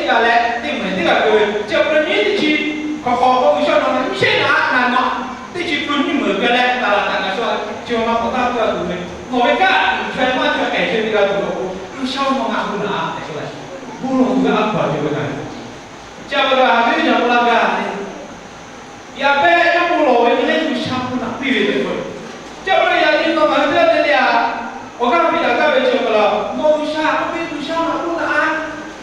teˇ g'aˇ leh teˇ mehˍ teˇ g'aˇ keu ve chi awˬ hk'aw lo nyiˉ teˇ chi hk'awꞈ hk'awꞈ k'o G'uiˬsha nawˬ ngaˬ nyiˇ shehˆ naꞈ a naˍ naꞈ teˇ chi hpu nyiˇ meunˍ geh leh taˍ laˬ taꞈ ngaˬ shu a chi ma k'awꞈ taˇ puˇ g'a tuˬ ve, nawˬ ve kaꞈ uiˍ chaweh maˇ chaweh k'ehˬ chaweh te g'a tuˬ ve awˬ pon G'uiˬsha nawˬ ngaˬ bon naꞈ a tehꞈ k'oˆ la. Bon lawˬ tuˬ ve a hkaw-anˬ cawˬ ve kaꞈ, chi a pa taw haꞈ ve nyi a k'o la gaˬ le. Yaꞈ pehˇ yawˇ bon lawˬ ve nyi leh G'uiˬsha bon naꞈ piˇ ve tehꞈ k'oˆ ve. Chi a pa taw yaꞈ nyi nawˬ ngaˬ hui teˇ g'aˇ le le a, awˬ g'aˇ piˇ daꞈ gaˇ ve chi awˬ hk'aw lo nawˬ G'uiˬsha k'oˆ ve G'uiˬsha ngaˬ bon naꞈ a,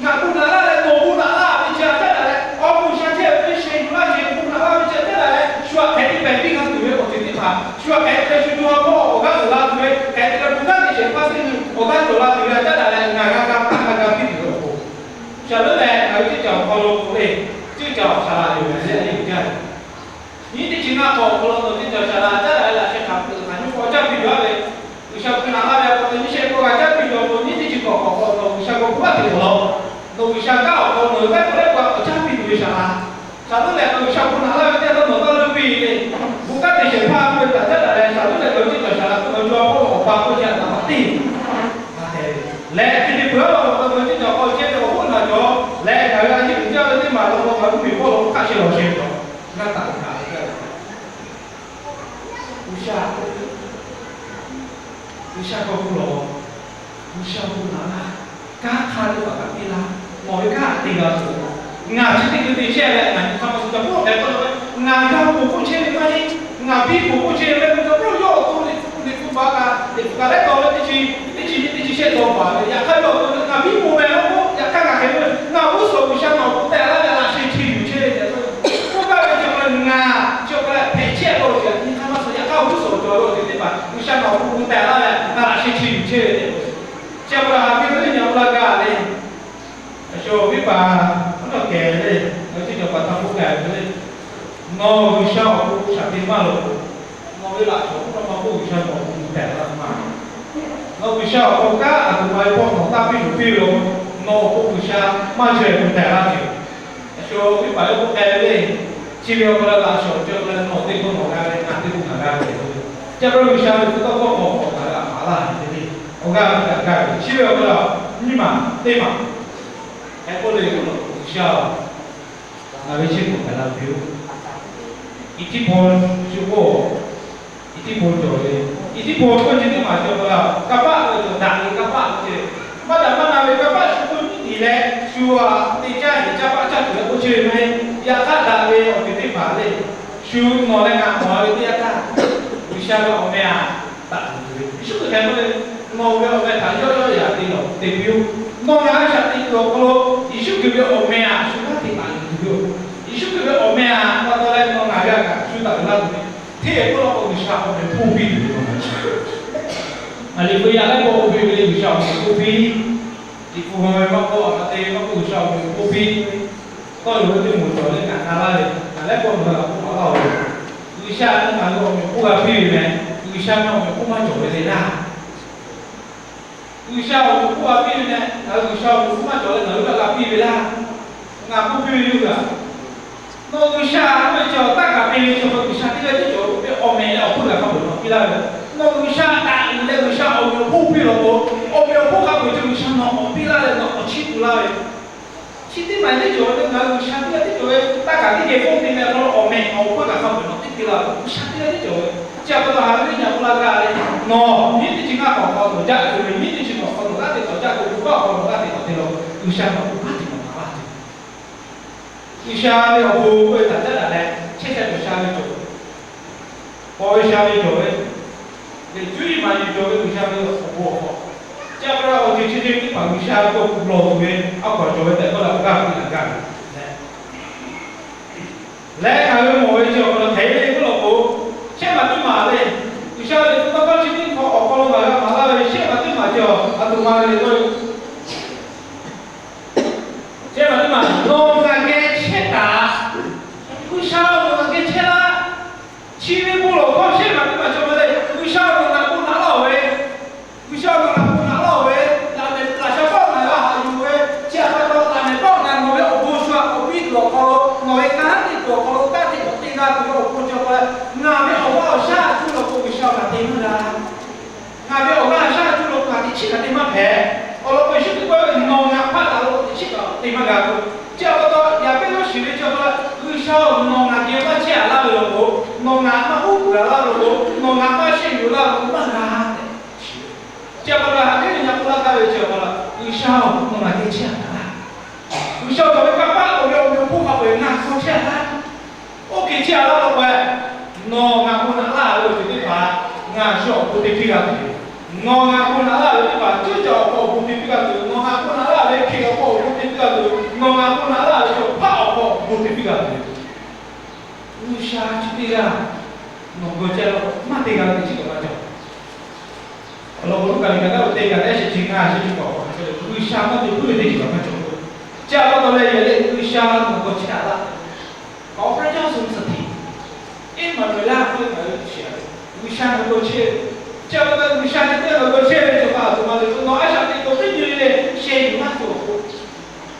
ngaˬ bon naꞈ laˇ leh nawˬ bon naꞈ laˇ ve chi a caˉ daꞈ leh, awˬ bon G'uiˬsha chehˇ ve sheh yuˬ laˇ sheh bon naꞈ laˇ ve chi a caˉ daꞈ leh shu aꞈ hk'e te pehˍ piˇ g'a tuˬ ve awˬ ceuˬ teˇ hpaˍ, shu aꞈ hk'e te leh shu co ha hpawˇ awˬ g'aˇ uiˍ la tuˬ ve, hk'e te leh bon kanˉ te shehˍ hpaˇ teˇ hui awˬ g'aˇ cawˬ la tuˬ ve a caˉ daꞈ leh ngaˬ g'a g'a htaˇ g'a g'a piˇ tuˬ ve awˬ pon Shaˍlonˉ lehˬ, ngaˬ hui teˇ cawˬ awˬ hk'aw lo k'oˆ ve, teˇ cawˬ saˍ laꞈ yoˬ ve le, a yeˇ uiˍ jaˇ. Nyiˉ teˇ chi ngaˇ k'awꞈ awˬ hk'aw lo nawˬ teˇ cawˬ saˍ laꞈ caˉ daꞈ leh laꞈ sheh hk'aˬ hk'e hk'aˬ nyiˇ k'awꞈ caˇ piˇ tuˬ a ve, G'uiˬsha hk'e naꞈ laˇ ve a pa taw nyiˇ shehˆ k'oˆ g'a caˇ piˇ tuˬ awˬ pon nyiˉ teˇ chi k'awꞈ k'awꞈ k'o nawˬ G'uiˬsha k'o hk'aˬ hk'e k'oˆ law. Nawˬ G'uiˬsha kanˉ awˬ hk'aw lo nawˬ hui kanˉ k'oˆ leh k'o a caˇ piˇ tuˬ ve saˍ laꞈ Shaˍlonˉ lehˬ, G'uiˬsha bon naꞈ laˇ ve teˇ yanˇ htaˇ nawˬ taˇ leuˆ piˇ le. Bon kanˉ te shehˍ hpaˇ k'oˆ ve htaꞈ caˉ daꞈ leh, Shaˍlonˉ lehˬ, G'uiˬsha teˇ cawˬ saˍ laꞈ k'oˆ ve co ha hpawˇ lo awˬ pa k'oˆ chi a naˍ baꞈ teˇ leh, chi teˇ peuˬ a law k'o, G'uiˬsha teˇ cawˬ k'aw chehˇ ve awˬ hoˉ naˬ cawˬ leh, ngaˬ hui a yeˇ uiˍ jaˇ ve teˇ maˬ law k'o, ngaˬ hui miˬ hpawˇ lo hk'aˆ sheh lawˬ sheh cawˬ g'a taˍ ve htaꞈ G'uiˬsha, G'uiˬsha k'awꞈ k'oˆ lawˬ. G'uiˬsha bon naꞈ laˇ, kanˉ hk'aˇ teˇ hpaˍ kaꞈ piˇ laˇ, mawˬ ve kanˉ te g'a tuˬ. Ngaˬ chi teˇ hkui te chehˇ leh ngaˬ nyi hk'aˇ ma suh ca k'oˆ hpehꞈ k'oˆ la ve, ngaˬ g'a ponˬ k'oˆ chehˇ ve maˇ heˆ. Ngaˬ piˇ ponˬ k'oˆ chehˇ ve maˇ heˆ. Kaꞈ k'oˆ yawˇ awˬ to liꞈ hpu kaꞈ liꞈ hpu baˬ kaꞈ liꞈ hpu kaꞈ leh taw ve teˇ chi, teˇ chi nyi teˇ chi shehˆ taw baˬ ve, yaꞈ hk'aˇ yawˇ awˬ to ngaˬ piˇ ponˬ meh k'oˆ k'o, yaꞈ hk'aˇ ngaˬ hk'e k'oˆ ve, ngaˬ g'uˇ suhˍ G'uiˬsha nawˬ k'oˆ tehꞈ laˇ leh laꞈ sheh chi yuˬ chehˇ ve tehꞈ k'oˆ ve. K'oˆ gaˇ ve chi awˬ hk'aw lo ngaˬ chi awˬ hk'aw lo hpehꞈ chehˇ k'oˆ ve, nyi hk'aˇ ma suh yaꞈ hk'aˇ awˬ g'uˇ suhˍ cawˬ ve awˬ ceuˬ teˇ hpaˍ G'uiˬsha nawˬ k'oˆ k'oˆ tehꞈ laˇ leh ngaˬ laꞈ sheh chi yuˬ chehˇ ve tehꞈ k'oˆ ve. Chi a pa taw haꞈ ve teˇ nyi a pa taw gaˬ le. Aˬ sho viˉ paˍ, aˉ nawˬ kehˬ le, ngaˬ hui teˇ cawˬ paˍ htaꞈ k'oˆ gaˬ ve le. Nawˬ G'uiˬsha awˬ pon shaˍ te maˇ loˍ. Nawˬ ve laꞈ shawˍ k'oˆ la ma k'oˆ G'uiˬsha nawˬ awˬ pon gu tehꞈ laˇ maˇ. Nawˬ G'uiˬsha awˬ pon kanˉ aˬ htoꞈ ma ve hpawˇ nawˬ taˇ piˇ loˍ piˇ ve lo, nawˬ awˬ pon G'uiˬsha maˇ chaweh gu tehꞈ laˇ tuˬ. Aˬ sho viˉ paˍ yawˇ k'oˆ k'ai ve le. Chi ve awˬ hk'aw lo laꞈ shawˍ cawˬ leh nawˬ teˇ hkawˇ nawˬ g'a ve, ngaˬ teˇ hkawˇ ngaˬ g'a ve. Chi a pa taw G'uiˬsha ve tcuh tawˇ hkawˇ k'awꞈ k'awꞈ taˍ ve a hpaˍ laˇ ve le. Awˬ g'aˇ ve kaꞈ g'a ve. Chi ve awˬ hk'aw lo nyiˇ maˬ teˇ maˬ hk'e k'oˆ le k'o, G'uiˬsha-oˬ, ngaˬ ve chehˇ kuiˬ hpehꞈ la ve yoˬ. Iˉ htiˇ paw shu k'o, iˉ htiˇ paw cawˬ ve, iˉ htiˇ paw k'oˆ chi teˇ maˬ cawˬ pa taw, kanˇ paˆ ve cawˬ daꞈ ve kanˇ paˆ ve ceh, maˇ daꞈ maˇ na ve kanˇ paˆ shu k'oˆ nyiˉ tiˍ leh shu a te caˇ heˍ caˇ paˆ caˇ tuˬ leh k'oˆ chehˇ ve maˇ heˆ. Yaꞈ hk'aˇ daꞈ ve awˬ ceuˬ teˇ hpaˍ le, shu nawˬ leh ngaˬ mawˬ ve teˇ yanˇ htaˇ, G'uiˬsha ve awˬ meh a taꞈ tuˬ ve Yeˍsuˆ Hkriꞈ hk'e k'oˆ le, nawˬ ve awˬ meh htaꞈ yawˆ yawˆ yaꞈ te lawˬ te piˇ-oˆ. Nawˬ ngaˬ hui shaꞈ teꞈ kuiˬ awˬ hk'aw lo Yeˍsuˆ Hkriꞈ ve awˬ meh a shu g'aˇ teꞈ taˍ yuˬ tuˬ ve yoˬ. Yeˍsuˆ Hkriꞈ ve awˬ meh a pa taw leh nawˬ ngaˬ hui a kaꞈ shu taˍ ve laˇ tuˬ ve, hteˇ ve k'oˆ la k'o G'uiˬsha awˬ meh hponˇ piˇ tuˬ ve nawˬ ngaˬ hui a liꞈ hpu yaˇ leh k'oˆ piˇ ve le, G'uiˬsha awˬ meh hponˇ piˇ. Liꞈ hpu ve maˇ k'oˆ, a ma te maˇ k'oˆ, G'uiˬsha awˬ meh hponˇ piˇ. Tawˇ yoˬ ve teˇ moˍ cawˬ leh ngaˬ na laˇ ve, ngaˬ leh k'oˆ nawˬ hui a k'oˆ maˍ laˇ-oˬ. G'uiˬsha nawˬ ngaˬ hui awˬ meh hponˇ g'a piˇ ve meh. G'uiˬsha nawˬ awˬ meh hponˇ maˇ cawˬ ve le laˇ. G'uiˬsha awˬ meh hponˇ g'a piˇ ve meh. Ngaˬ hui G'uiˬsha awˬ meh hponˇ maˇ cawˬ leh ngaˬ hui g'a g'a piˇ ve laˇ. Ngaˬ k'oˆ piˇ ve yoˬ gaˬ. Nawˬ G'uiˬsha k'oˆ ve chi taˇ kaꞈ te ve chi awˬ hk'aw G'uiˬsha teˇ g'aˇ tiˉ cawˬ ve awˬ meh leh awˬ hpfuhˇ g'a hk'a peu-eˬ nawˬ piˇ laˇ ve. Nawˬ G'uiˬsha taꞈ uiˍ leh G'uiˬsha awˬ meh awˬ hponˇ piˇ law k'o, awˬ meh awˬ hpfuhˇ hk'a peu-eˬ chi G'uiˬsha nawˬ k'awꞈ piˇ laˇ leh nawˬ k'awꞈ chiˇ tu laˇ ve. Chi teˇ maˬ teˇ cawˬ ve ngaˬ hui G'uiˬsha teˇ g'aˇ tiˉ cawˬ ve, taˇ kaꞈ teˇ geh hpawˇ te meh hk'aw lo awˬ meh awˬ hpfuhˇ kaꞈ hk'a peu-eˬ nawˬ teˇ piˇ laˇ ve G'uiˬsha teˇ g'aˇ tiˉ cawˬ ve. Chi a pa taw haꞈ ve teˇ nyi a pa taw gaˬ le. Nawˬ nyiˉ teˇ chi ngaˇ k'awꞈ hk'aw nawˬ jaˇ tuˬ ve, nyiˉ teˇ chi k'awꞈ hk'aw nawˬ g'aˇ teꞈ tawˍ jaˇ tuˬ, g'uˇ baˆ awˬ hk'aw nawˬ g'aˇ teꞈ tawˍ te law, G'uiˬsha nawˬ k'o g'aˇ teꞈ nawˬ htaꞈ laˇ tuˬ G'uiˬsha ve awˬ bon k'oˆ ve htaꞈ caˉ daꞈ leh, chehˇ sha cawˬ sha ve cawˬ, paw ve sha ve cawˬ ve, lehˬ cuˇ yiˍ maˍ yiˍ cawˬ ve G'uiˬsha ve awˬ bon awˬ hk'aw, chi a pa taw awˬ ceuˬ chi teˇ hpaˍ G'uiˬsha ve k'o lawˬ tuˬ ve a hkaw cawˬ ve tehꞈ k'oˆ leh awˬ g'aˇ piˇ laˬ gaˇ ve leh, leh ngaˬ hui mawˬ ve chi awˬ hk'aw lo hk'e le k'oˆ law k'o, shehˆ maˬ teˇ maˬ le, G'uiˬsha ve tawˇ hkawˇ chi teˇ hkawˇ awˬ hk'aw lo ngaˬ hui maˍ laˇ ve shehˆ maˬ teˇ maˬ cawˬ, a htoꞈ ma ve le k'o, shehˆ maˬ teˇ maˬ nawˬ ngaˬ geh chehˇ taˍ. G'uiˬsha nawˬ ngaˬ geh chehˇ laˇ. Chi ve bon lawˬ hkawˇ shehˆ maˬ teˇ maˬ cawˬ ma le. G'uiˬsha nawˬ ngaˬ bon naꞈ laˇ-oˬ ve, G'uiˬsha nawˬ ngaˬ bon naꞈ laˇ-oˬ ve, laꞈ mehˍ laꞈ sha paˆ ngaˬ g'a haꞈ yuˬ ve, chi a pa taw laꞈ mehˍ paˆ ngaˬ nawˬ ve awˬ Chi pa taw yaꞈ pehˉ yawˇ shiˍ ve chi pa taw, G'uiˬsha-oˬ, nawˬ ngaˬ geh maˇ chehˇ-a laˇ ve law k'o, nawˬ ngaˬ maˇ uˉ peunˍ-a laˇ ve law k'o, nawˬ ngaˬ maˇ shehˆ yuˬ laˇ ve law k'o maˇ g'a tehꞈ shiˍ. Chi pa taw haꞈ pehnˇ ve nyi k'oˆ laˇ gaˇ ve chi pa taw, G'uiˬsha-oˬ, nawˬ ngaˬ geh chehˇ-a laˇ. G'uiˬsha-oˬ, nawˬ ve kanˇ paˆ awˬ ve awˬ meꞈ awˬ hponˇ hk'a peu-eˬ ngaˬ hk'aw chehˇ-a laˇ. Oˇ hk'e chehˇ-a laˇ law k'o, nawˬ ngaˬ hk'aw naꞈ laˇ ve awˬ ceuˬ teˇ hpaˍ ngaˬ shu awˬ bon te piˇ g'a tuˬ yoˬ. Nawˬ ngaˬ hk'aw naꞈ laˇ ve teˇ hpaˍ ceuˇ caˬ awˬ hk'aw awˬ bon te piˇ g'a tuˬ yoˬ. Nawˬ ngaˬ hk'aw naꞈ laˇ ve hk'e awˬ hk'aw awˬ bon te piˇ g'a tuˬ yoˬ. Nawˬ ngaˬ hk'aw naꞈ laˇ ve chaw hpaˇ awˬ hk'aw awˬ bon te piˇ g'a tuˬ yoˬ. G'uiˬsha chi teˇ g'aˇ nawˬ geh chehˇ laˇ k'o, maˇ te g'a ve teˇ ceuˬ kaꞈ maˇ cawˬ. Awˬ lawn k'o, Luˉkaꞈ liꞈ ka taˇ lo te gaˬ leh shehˍ chi ngaˬ shehˍ chi k'awꞈ k'awꞈ hk'a le, G'uiˬsha maˇ te puiˉ ve teˇ ceuˬ kaꞈ maˇ cawˬ. Chi pa taw leh, yaꞈ leh G'uiˬsha nawˬ g'aw chehˇ-a laˇ. Awˬ hk'aw yaˇ shu htaꞈ htiꞈ Eˇmaˍnuˍeˍlaˆ k'oˆ ve ngaˬ hui shiˍ-a ve, G'uiˬsha nawˬ g'aw chehˇ ve. Chi pa taw G'uiˬsha chi teˇ g'aˇ nawˬ g'aw chehˇ ve cawˬ kaꞈ, a htoꞈ ma le k'o, nawˬ a shaꞈ teꞈ k'oˍ teˇ nyi le le sheh yuˬ laˇ tuˬ awˬ pon,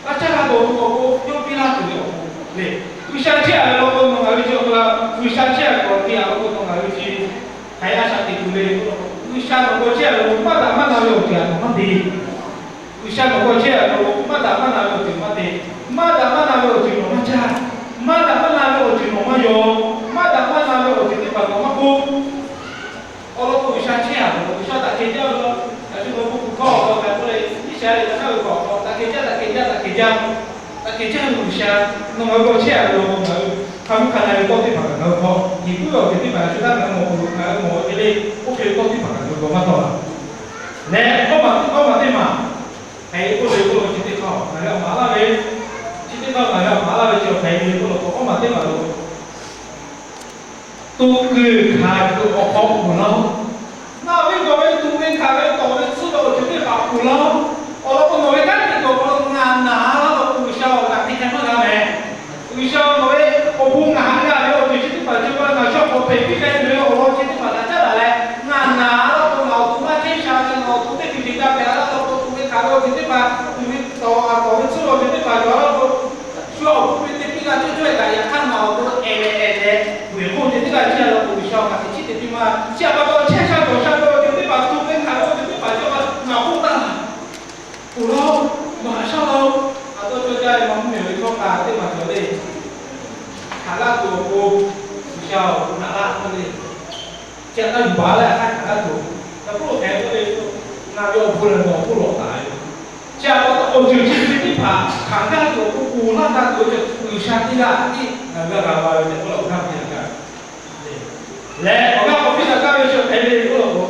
a caˇ g'a tuˬ awˬ pon k'awꞈ k'o, yawˇ piˇ laˇ tuˬ ve awˬ pon le. G'uiˬsha chehˇ-a ve law k'o, nawˬ ngaˬ hui chi awˬ hk'aw lo G'uiˬsha chehˇ-a ve awˬ hk'aw lo te-a ve k'o, nawˬ ngaˬ hui chi hk'aˬ hk'e a shaꞈ teꞈ tuˬ le. G'uiˬsha nawˬ g'aw chehˇ-a ve law k'o, maˇ daꞈ maˇ na ve awˬ ceuˬ htaꞈ nawˬ maˇ te. G'uiˬsha nawˬ g'aw chehˇ-a ve law k'o, maˇ daꞈ maˇ na ve awˬ ceuˬ maˇ te. Maˇ daꞈ maˇ na ve awˬ ceuˬ nawˬ maˇ caˇ. Maˇ daꞈ maˇ na ve awˬ ceuˬ nawˬ maˇ yaw. Maˇ daꞈ maˇ na ve awˬ ceuˬ teˇ hpaˍ nawˬ maˇ k'oˆ. Awˬ lawn k'o, G'uiˬsha chehˇ-a ve, G'uiˬsha htaꞈ kehˬ jaˇ ve law. Yaꞈ shu nawˬ k'o kuˬ hkawˇ awˬ hk'aw hk'a k'oˆ leh, Iˉsaˍreˍlaˆ ve awˬ hk'aw htaꞈ kehˬ jaˇ, htaꞈ kehˬ jaˇ, htaꞈ kehˬ jaˇ, htaꞈ kehˬ jaˇ ve G'uiˬsha, nawˬ ngaˬ hui g'aw chehˇ-a ve law k'o, ngaˬ hui hk'a mvuhˇ hk'a na ve tawˇ teˇ hpaˍ kaꞈ ngaˬ hui hk'aw, Yeˍsuˆ ve awˬ ceuˬ teˇ hpaˍ shu taˇ ngaˬ hui mawˬ k'o, ngaˬ hui mawˬ ve hk'e le, oˇ hk'e ve tawˇ teˇ hpaˍ kaꞈ ngaˬ hui g'aw maˇ tawˆ la. Leh awˇ maˬ teˇ, awˇ maˬ teˇ maˬ hk'aˬ hk'e k'oˆ ve k'oˆ lo, chi teˇ hk'aˇ ngaˬ hui a maˍ laˇ ve, chi teˇ hk'aˇ ngaˬ hui a maˍ laˇ ve chi hk'aˬ hk'e ve k'oˆ lo k'o, awˇ maˬ teˇ maˬ lo tuꞈ kuiˬ hkanˍ kuiˬ awˬ hk'aw kuˬ laˇ-oˆ. Ngaˬ ve gawˬ ve tuꞈ ve hkanˍ ve tawˍ ve tsuhˇ ve awˬ ceuˬ teˇ hpaˍ kuˬ laˇ-oˆ. Awˬ lawn k'o, nawˬ ve kanˉ te tuˬ awˬ hk'aw lo ngaˬ naˍ laˇ law k'o, G'uiˬsha-oˬ, ngaˬ te k'ai maˇ g'a mehˍ. G'uiˬsha-oˬ, nawˬ ve awˬ bon ngaˬ haꞈ g'a ve awˬ ceuˬ chi teˇ hpaˍ cawˬ kaꞈ, ngaˬ sha k'awꞈ hpehꞈ piˇ k'ai tuˬ ve awˬ lawn chi teˇ hpaˍ htaꞈ caˉ daꞈ leh, ngaˬ naˍ laˇ k'o, ngaˬ awˬ to maˇ chehˇ sha ve, ngaˬ awˬ to teˇ hkui te gaˇ hpehꞈ la laˇ law k'o, tuꞈ ve hkanˍ ve awˬ ceuˬ teˇ hpaˍ, tuꞈ ve tawˍ, tawˍ ve tsuhˇ ve awˬ ceuˬ teˇ hpaˍ cawˬ laˇ k'o, shu awˬ bon ve te piˇ g'a cawˇ cawˇ-e kaꞈ, yaꞈ hk'aˇ ngaˬ awˬ to ehˍ leh ehˍ leh, vuiˬ hk'oˆ ceh teˇ g'aˇ chehˇ law k'o, G'uiˬsha-oˬ, ngaˬ hk'e chiˉ te piˇ maˇ. Chi htaꞈ pa taw, chehˇ sha cawˬ sha ve awˬ ceuˬ teˇ hpaˍ, tuꞈ ve hkanˍ ve awˬ ceuˬ teˇ hpaˍ cawˬ kaꞈ, ngaˬ k'oˆ taˇ, tuꞈ laˇ-oˆ, maꞈ shaˉ laˇ-oˆ, a taw cawˇ jaˇ ve maˇ mvuhˇmiˬ ve chaw kaꞈ teˇ maˬ cawˬ le. Hk'aˬ g'aˇ tuˬ awˬ pon, G'uiˬsha-oˬ, naꞈ laˇ k'oˆ le. Chi htaꞈ taˇ yuˬ baˬ leh hk'aˬ g'aˇ tuˬ, a k'oˆ lo hk'e k'oˆ ve, ngaˬ ve awˬ bon lehˬ nawˬ k'oˆ lawˬ taˍ ve. Chi htaꞈ pa taw, awˬ ceuˬ chi ve teˇ hpaˍ hk'aˬ g'aˇ tuˬ awˬ pon kuˬ laˇ g'a tuˬ ve chaw, G'uiˬsha teˇ g'aˇ tiˉ ngaˬ hui g'a g'a va ve tehꞈ k'oˆ lawˬ g'aˇ piˇ laˇ gaˇ. Leh awˬ g'aˇ k'awꞈ piˇ laˇ gaˇ ve chi hk'e le k'oˆ lo k'o,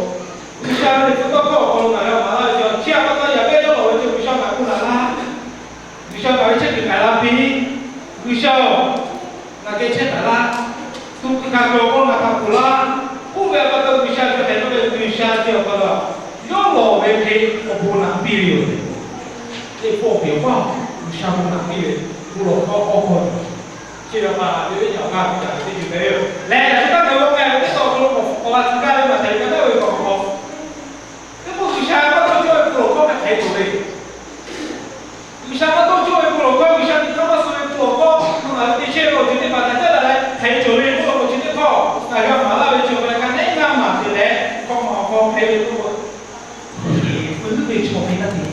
G'uiˬsha ve liꞈ hpu tawˇ hkawˇ awˬ hk'aw lo ngaˬ hui a maˍ laˇ ve chi, chi htaꞈ pa taw yaꞈ pehˇ dawˇ lawˬ ve chi G'uiˬsha ngaˬ k'oˆ naꞈ laˇ. G'uiˬsha ngaˬ ve chehˇ kuiˬ k'ai la piˇ. G'uiˬsha-oˬ, ngaˬ geh chehˇ taˍ laˇ. Tuꞈ kuiˬ hkanˍ kuiˬ awˬ hk'aw lo ngaˬ htaꞈ kuˬ laˇ. Oˇ ve a pa taw G'uiˬsha chi hk'e k'oˆ ve, G'uiˬsha chi awˬ hk'aw lo yawˇ lawˬ ve hk'e awˬ bon naꞈ piˇ ve yoˬ. Teˇ pawˆ pehˬ awˬ paˇ G'uiˬsha bon naꞈ piˇ ve, bon lawˬ hkawˇ awˬ hk'aw yoˬ. Chi ve pa taw ve nyi awˬ g'aˇ piˇ taˍ ve teˇ ceuˬ hpehꞈ ve yoˬ. Leh yaꞈ shu taˇ ngaˬ hui g'a k'ai ve teˇ tawn awˬ hk'aw lo k'awꞈ k'awꞈ la tcuh gaˇ ve maˇ hpehꞈ ve, g'a taˇ ve k'awꞈ k'awꞈ Teˇ pawˆ G'uiˬsha maˇ tawˇ cawˇ ve bon lawˬ hkawˇ hk'aˬ hk'e cawˬ ve. G'uiˬsha maˇ tawˇ cawˇ ve bon lawˬ hkawˇ, G'uiˬsha nyi hk'aˇ maˇ suh ve bon lawˬ hkawˇ, nawˬ ngaˬ hui te chehˇ ve awˬ ceuˬ teˇ hpaˍ htaꞈ caˉ daꞈ leh hk'aˬ hk'e cawˬ ve k'oˆ lo k'o, chi teˇ hkawˇ ngaˬ hui a maˍ laˇ ve chi awˬ hk'aw lo ka neˉ g'aˇ maˍ te leh, hkawˇ maˬ awˬ hk'aw hpehꞈ ve k'oˆ k'o, Heˍbuˆ ve chaw hk'e taˇ te.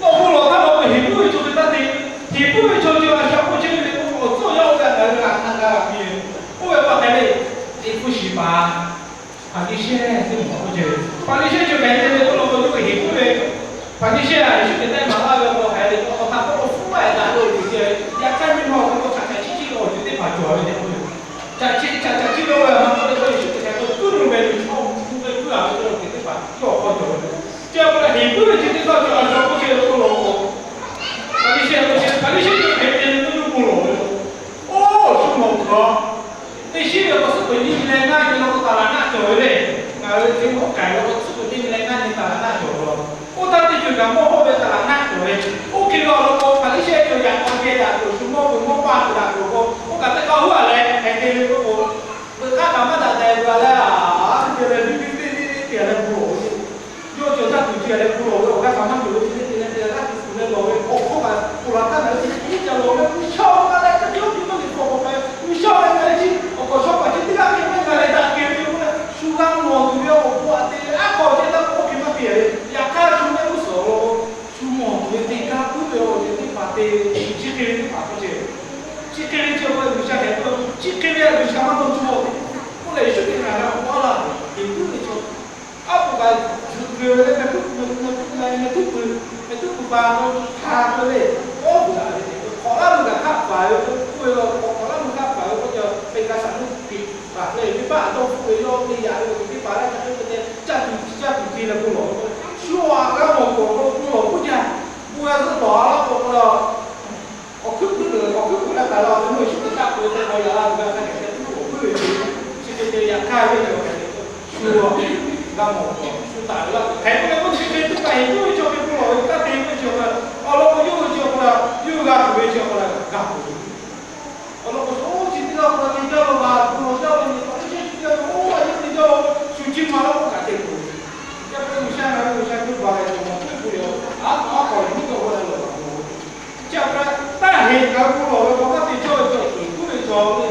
Nawˬ bon lawˬ htaˇ lo k'o, Heˍbuˆ ve chaw hk'e taˇ te. Heˍbuˆ ve chaw ceuˬ a shaꞈ k'oˆ chehˇ ve le k'o, awˬ tcuhˇ awˬ yanˇ oˇ ve ngaˬ hui g'a hkanˇ g'a g'a piˇ ve. Oˇ ve pa hk'e le, teˇ hpu shiˍ paˍ Hpaˍriˍsehˇ teˇ moˍ k'oˆ ceh ve, Hpaˍriˍsehˇ cawˬ hk'aˬ hk'e te ve k'oˆ lo k'o, yawˇ hui Heˍbuˆ ve, Hpaˍriˍsehˇ a Yeˍsuˆ Hkriꞈ teˇ maˍ laˇ ve awˬ hk'aw hk'aˬ hk'e le, awˬ hk'aˬ hk'oˆ lo hpu maˇ e daꞈ ve awˬ ceuˬ ceh ve, yaꞈ hk'aˇ nyi ma awˬ hk'aw lo hk'aˬ hk'aˬ chiˇ chiˇ ve awˬ ceuˬ teˇ hpaˍ cawˬ ve tehꞈ k'oˆ ve. Hk'aˬ hk'aˬ chiˇ chiˇ ve awˬ hk'aw lo Yeˍsuˆ Hkriꞈ hk'aˬ hk'e lo tuˉ ve, awˬ hk'aw lo tuˉ ve hk'aˬ hk'e cawˬ ve tehꞈ. Chi awˬ hk'aw lo Heˍbuˆ ve chi teˇ hkawˇ cawˬ a shaꞈ k'oˆ chehˇ ve k'oˆ lo k'o, Hpaˍriˍsehˇ k'oˆ chehˇ, Hpaˍriˍsehˇ cawˬ hk'aˬ hk'e te ve k'oˆ lo k'o, oˇ shu mawˬ tuˬ a. Teˇ shiˉ ve awˬ suhˉ k'oꞈ nyiˇ nyi leh ngaˇ nyi law k'o taˍ laꞈ naˆ cawˬ ve le. Ngaˬ hui ve oˉ k'aiˬ law k'o suhˉ k'oꞈ nyiˇ nyi leh ngaˇ nyi taˍ laꞈ naˆ cawˬ ve law. Oˇ htaˇ teˇ ceuˬ kaꞈ mawˇ hawˇ ve taˍ laꞈ naˆ cawˬ ve. Oˇ hk'e ve awˬ lawn k'o, Hpaˍriˍsehˇ cawˬ yaꞈ k'aw ceh daꞈ tuˬ, shu mawˇ ve mawˇ paˇ tuˬ daꞈ tuˬ k'o, oˇ kaꞈ teˇ hk'aˇ huˉ a leh hk'aˬ hk'e te ve k'oˆ k'o, veuꞈ k'aˇ kaꞈ maˇ daꞈ tehꞈ ve a leh, a teˇ ceuˬ leh viˇ viˇ viˇ viˇ viˇ te a leh bon lawˬ ve. Yawˇ cawˬ htaˇ tuˬ ceh leh bon lawˬ ve awˬ g'aˇ kaꞈ maˇ cawˬ ve, chi teˇ te leh te leh g'aˇ tuˬ tuˬ leh lawˬ ve awˬ hk'oˆ kaꞈ, ponˬ laˬ htaˇ ngaˬ hui chi hk'e iˉ ca lawˬ ve G'uiˬsha-oˬ, ngaˬ leh kaꞈ yawˇ hk'e maˇ te hk'awꞈ k'awꞈ k'ai, G'uiˬsha-oˬ, leh ngaˬ hui chi awˬ k'awꞈ shaw kaꞈ chi teˇ g'aˇ hk'e maˇ g'a leh daꞈ kehˬ ve yoˬ leh, shu g'a mawˬ tuˬ ve awˬ bon aꞈ te leh aˉ hk'aw ceh htaˇ k'o oˇ hk'e maˇ te ve. Yaꞈ hk'aˇ shu mehˆ g'uˇ suhˍ awˬ lawn k'o, shu mawˬ tuˬ ve te gaˇ puiˉ ve awˬ ceuˬ teˇ hpaˍ te ve Chi hk'e ve teˇ hpaˍ k'oˆ ce, chi hk'e ve chi awˬ hk'aw lo G'uiˬsha hk'e k'oˆ, chi hk'e ve G'uiˬsha maˇ dawˇ cawˇ ve k'oˆ leh, Yeˍsuˆ Hkriꞈ ngaˬ hui awˬ hk'aw lo a laˇ ve, heˍ puiˉ ve chaw, aˉ poꞈ kaꞈ zuhꞈ kuiˬ ve leh meh puiˉ kuiˬ, meh puiˉ kuiˬ la ve, meh tuˉ kuiˬ, meh tuˉ kuiˬ pa k'o, ha k'oˆ ve le, awˉ kuiˬ la ve le, hk'awꞈ laˇ ve kaꞈ hk'aˆ paˍ ve k'oˆ ve la, hk'awꞈ laˇ ve hk'aˆ paˍ ve k'oˆ ve, peꞈ kaꞈ shaˍ nuˇ piˍ paˍ leh, venˇbaˆ dawˇ hpfuhˆ ve yawˇ te yaꞈ ve awˬ ceuˬ teˇ hpaˍ leh, ca hk'e te caˇ tuˬ caˇ tuˬ te leh bon lawˬ ve, shu aꞈ g'a mawˬ k'awꞈ k'o bon lawˬ k'oˆ jaˇ, bon g'a zuhˆ tawˍ a laˇ k'o k'o la, awˬ hkuiˉ puiˉ, awˬ hkuiˉ puiˉ la taˍ la, awˬ hk'aw lo Yeˍsuˆ HkriꞞ taˆ k'oꞈ-e teˇ hk'aw yaꞈ la ve g'a hk'a dehꞈ hk'e tuˉ awˬ puiˉ ve yoˬ. Chi hk'e te yaꞈ hk'aˇ ve yoˬ. Shu g'a mawˬ k'o shu taˍ ve laˇ. Hk'e k'oˆ leh k'o, chi hk'e teˇ hpaˍ heˍ puiˉ ve chaw hk'e bon lawˬ ve, taˇ te ve chi awˬ hk'aw lo, awˬ lawn k'o yawˇ hui chi awˬ hk'aw lo yawˇ hui g'a tuˬ ve chi awˬ hk'aw lo g'a tuˬ ve. Awˬ lawn k'o, oˇ chi teˇ g'aˇ hk'aw lo te jaˇ lo, g'a tuˬ lo jaˇ lo, nyi k'awꞈ teˇ chehˇ chi teˇ g'aˇ lo, oˇ a yawˇ te jaˇ lo, shu chi ma laˇ k'oˆ kaꞈ te k'oˆ ve. Yaꞈ hk'aˇ G'uiˬsha ngaˬ hui G'uiˬsha cawˇ ba leh cawˬ ma puiˉ k'oˆ ve yoˬ. Aˉ hk'aw aˉ hk'aw nyi k'awꞈ g'awˇ leh lawˬ g'a tuˬ Chi awˬ hk'aw lo taˇ heˍ ngaˬ hui bon lawˬ ve k'o, maˇ te cawˇ ve chaw, heˍ puiˉ ve chaw le.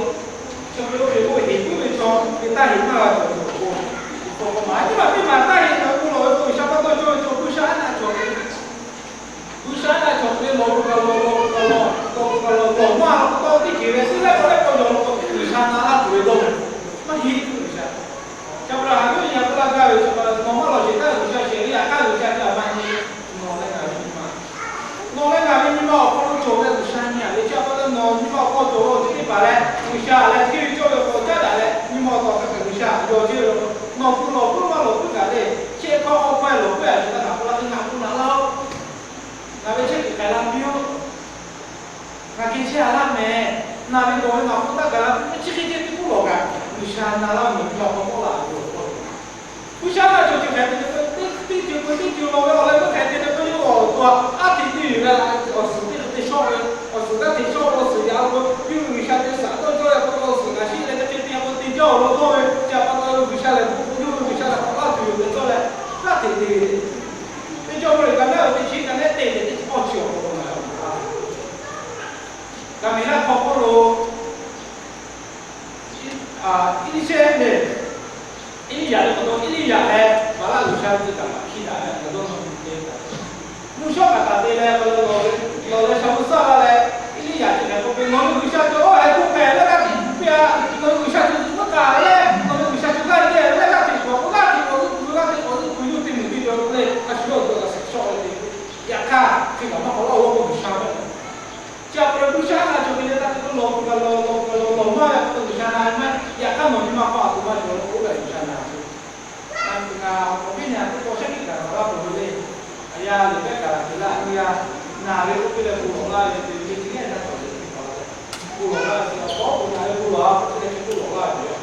Chi awˬ hk'aw lo heˍ puiˉ ve chaw, te taˇ heˍ maˇ g'a cawˬ cawˬ k'o, awˬ hk'aw lo maˇ nyi ma teˇ maˬ taˇ heˍ ngaˬ hui bon lawˬ ve k'o, G'uiˬsha pa taw cawˇ ve chaw, G'uiˬsha aˉ naˆ cawˬ ve, G'uiˬsha aˉ naˆ cawˬ ve, lawˬ k'o kaꞈ lawˬ, lawˬ k'o kaꞈ lawˬ, lawˬ k'o kaꞈ lawˬ, lawˬ maˇ lawˬ k'o taw teˇ ceuˬ ve, teˇ lehˆ k'o lehˆ k'o yawˬ lawˬ k'o, G'uiˬsha na laˇ tuˬ ve dawˇ, maˇ heˆ G'uiˬsha. Chi pa taw haꞈ ve yaꞈ k'oˆ laˇ gaˇ ve, chi pa taw nawˬ maˇ lawˬ sheˍ htaˇ G'uiˬsha sheˍ ve yaꞈ hk'aˇ G'uiˬsha ca maˇ nyi. Nawˬ leh ngaˬ ve nyi ma, nawˬ leh ngaˬ ve nyi ma awˬ hk'aw lo cawˬ ve G'uiˬsha nyi a ve chi pa taw nawˬ nyi ma awˬ hk'aw cawˬ ve awˬ ceuˬ teˇ hpaˍ leh G'uiˬsha leh hteˇ ve cawˇ ve k'awꞈ caˉ daꞈ leh nyi ma awˬ taw hk'a kaꞈ G'uiˬsha yawˬ ceuˬ ve, nawˬ pu lawˬ puiˉ maˇ lawˬ puiˉ kaꞈ le, shehˆ hkawˇ hk'aw hkawˇ lawˬ puiˉ a ve htaˇ ngaˬ k'oˆ laˇ, ngaˬ k'oˆ naꞈ laˇ-oˆ. Ngaˬ ve chehˇ kuiˬ k'ai la piˇ-oˆ. Ngaˬ geh chehˇ a laˇ mehˍ. Naˬ ve gawˬ ve ngaˬ k'oˆ taˇ gaˬ la piˇ, chi hk'e ceh teˇ k'oˆ lawˬ kaꞈ, G'uiˬsha na laˇ ve nawˬ nyi ma hk'aw tawˆ la ve awˬ hk'aw lo, G'uiˬsha na cawˬ ceuˬ hk'e te ve, teˇ ceuˬ peuˬ teˇ ceuˬ lawˬ ve awˬ leh meuˇ hk'e te ve k'o, yawˇ awˬ to a, aˉ hteꞈ te yuˬ leh, awˬ suhˍ teˇ hk'e te shawˆ ve, awˬ suhˍ g'aˇ hteꞈ shawˆ ve, awˬ suhˍ yaꞈ k'o yawˇ hui G'uiˬsha te shaꞈ dawˇ cawˇ ve k'o, awˬ suhˍ kaꞈ shiˆ leh teˇ hk'e te k'o te jaˇ awˬ lawn dawˇ ve, chi pa taw G'uiˬsha lehˬ bon k'o yawˇ hui G'uiˬsha lehˬ k'awꞈ laˇ tuˬ yoˬ tehꞈ cawˇ leh, g'aˇ hteꞈ te ve, teˇ cawˇ mawˇ leh kaꞈ naˉ ve teˇ chi kaꞈ nehˉ te leh teˇ chi k'awˇ chi awˬ hk'aw lo ngaˬ hui a, kaꞈ miˬ laˇ hk'aw k'oˆ lo, Eˇliˇshehˇ lehˬ, Eˇliˇyaꞈ ve pa taw, Eˇliˇyaꞈ leh Baˍlaˆ G'uiˬsha ve tcuh kaˍ paˍ hkiˇ daꞈ leh ngaˬ dawˇ nawˇ nyi te kaꞈ, mvuhˇ shawˉ kaꞈ taˍ te leh, lawˬ leh Shaˍ mvuhˇ saˇ la leh, Eˇliˇyaꞈ chi hk'e k'oˆ piˇ, Nawˬ ve G'uiˬsha cawˬ, oˇ heh k'oˆ hpehꞈ leh g'aˇ hteꞈ piˇ-a. Nawˬ ve G'uiˬsha cawˬ tuˬ maˇ k'aꞈ leh, nawˬ ve G'uiˬsha cawˬ g'aˇ hteꞈ leh g'aˇ hteꞈ k'awꞈ k'o, g'aˇ hteꞈ k'awꞈ zuhˆ tuˬ ve, g'aˇ hteꞈ k'awꞈ zuhˆ tuˬ yawˇ te mvuhˬ te cawˬ k'o le, a shu yawˇ awˬ to g'a suhˍ shawˆ ve te. Yaꞈ hk'aˇ, chi kaꞈ maˇ k'awꞈ laˇ-oˬ, G'uiˬsha ve Chi pa taw G'uiˬsha na cawˬ ve leh, taˇ te k'o lawˬ k'o kaꞈ lawˬ, lawˬ k'o kaꞈ lawˬ, lawˬ maˇ ve pa taw G'uiˬsha na ve maˇ, yaꞈ hk'aˇ nawˬ nyi ma hk'aw a to maˇ cawˬ lawˬ k'oˆ ve G'uiˬsha na ve. Ngaˬ awˬ viˉ nyi a teˇ pawˆ shaˉ hkiˆ gaˬ la laˇ peuˬ ve le. A yaˇ lehˬ pehˉ kaꞈ la te laˇ, nyi a na ve k'oˆ piˇ leh bon lawˬ laˇ ve te ve le, chi nehˉ na cawˬ ve te pa la. Bon lawˬ laˇ ve awˬ hk'aw bon na ve bon lawˬ a k'oˆ piˇ leh chi bon lawˬ laˇ ve yoˬ.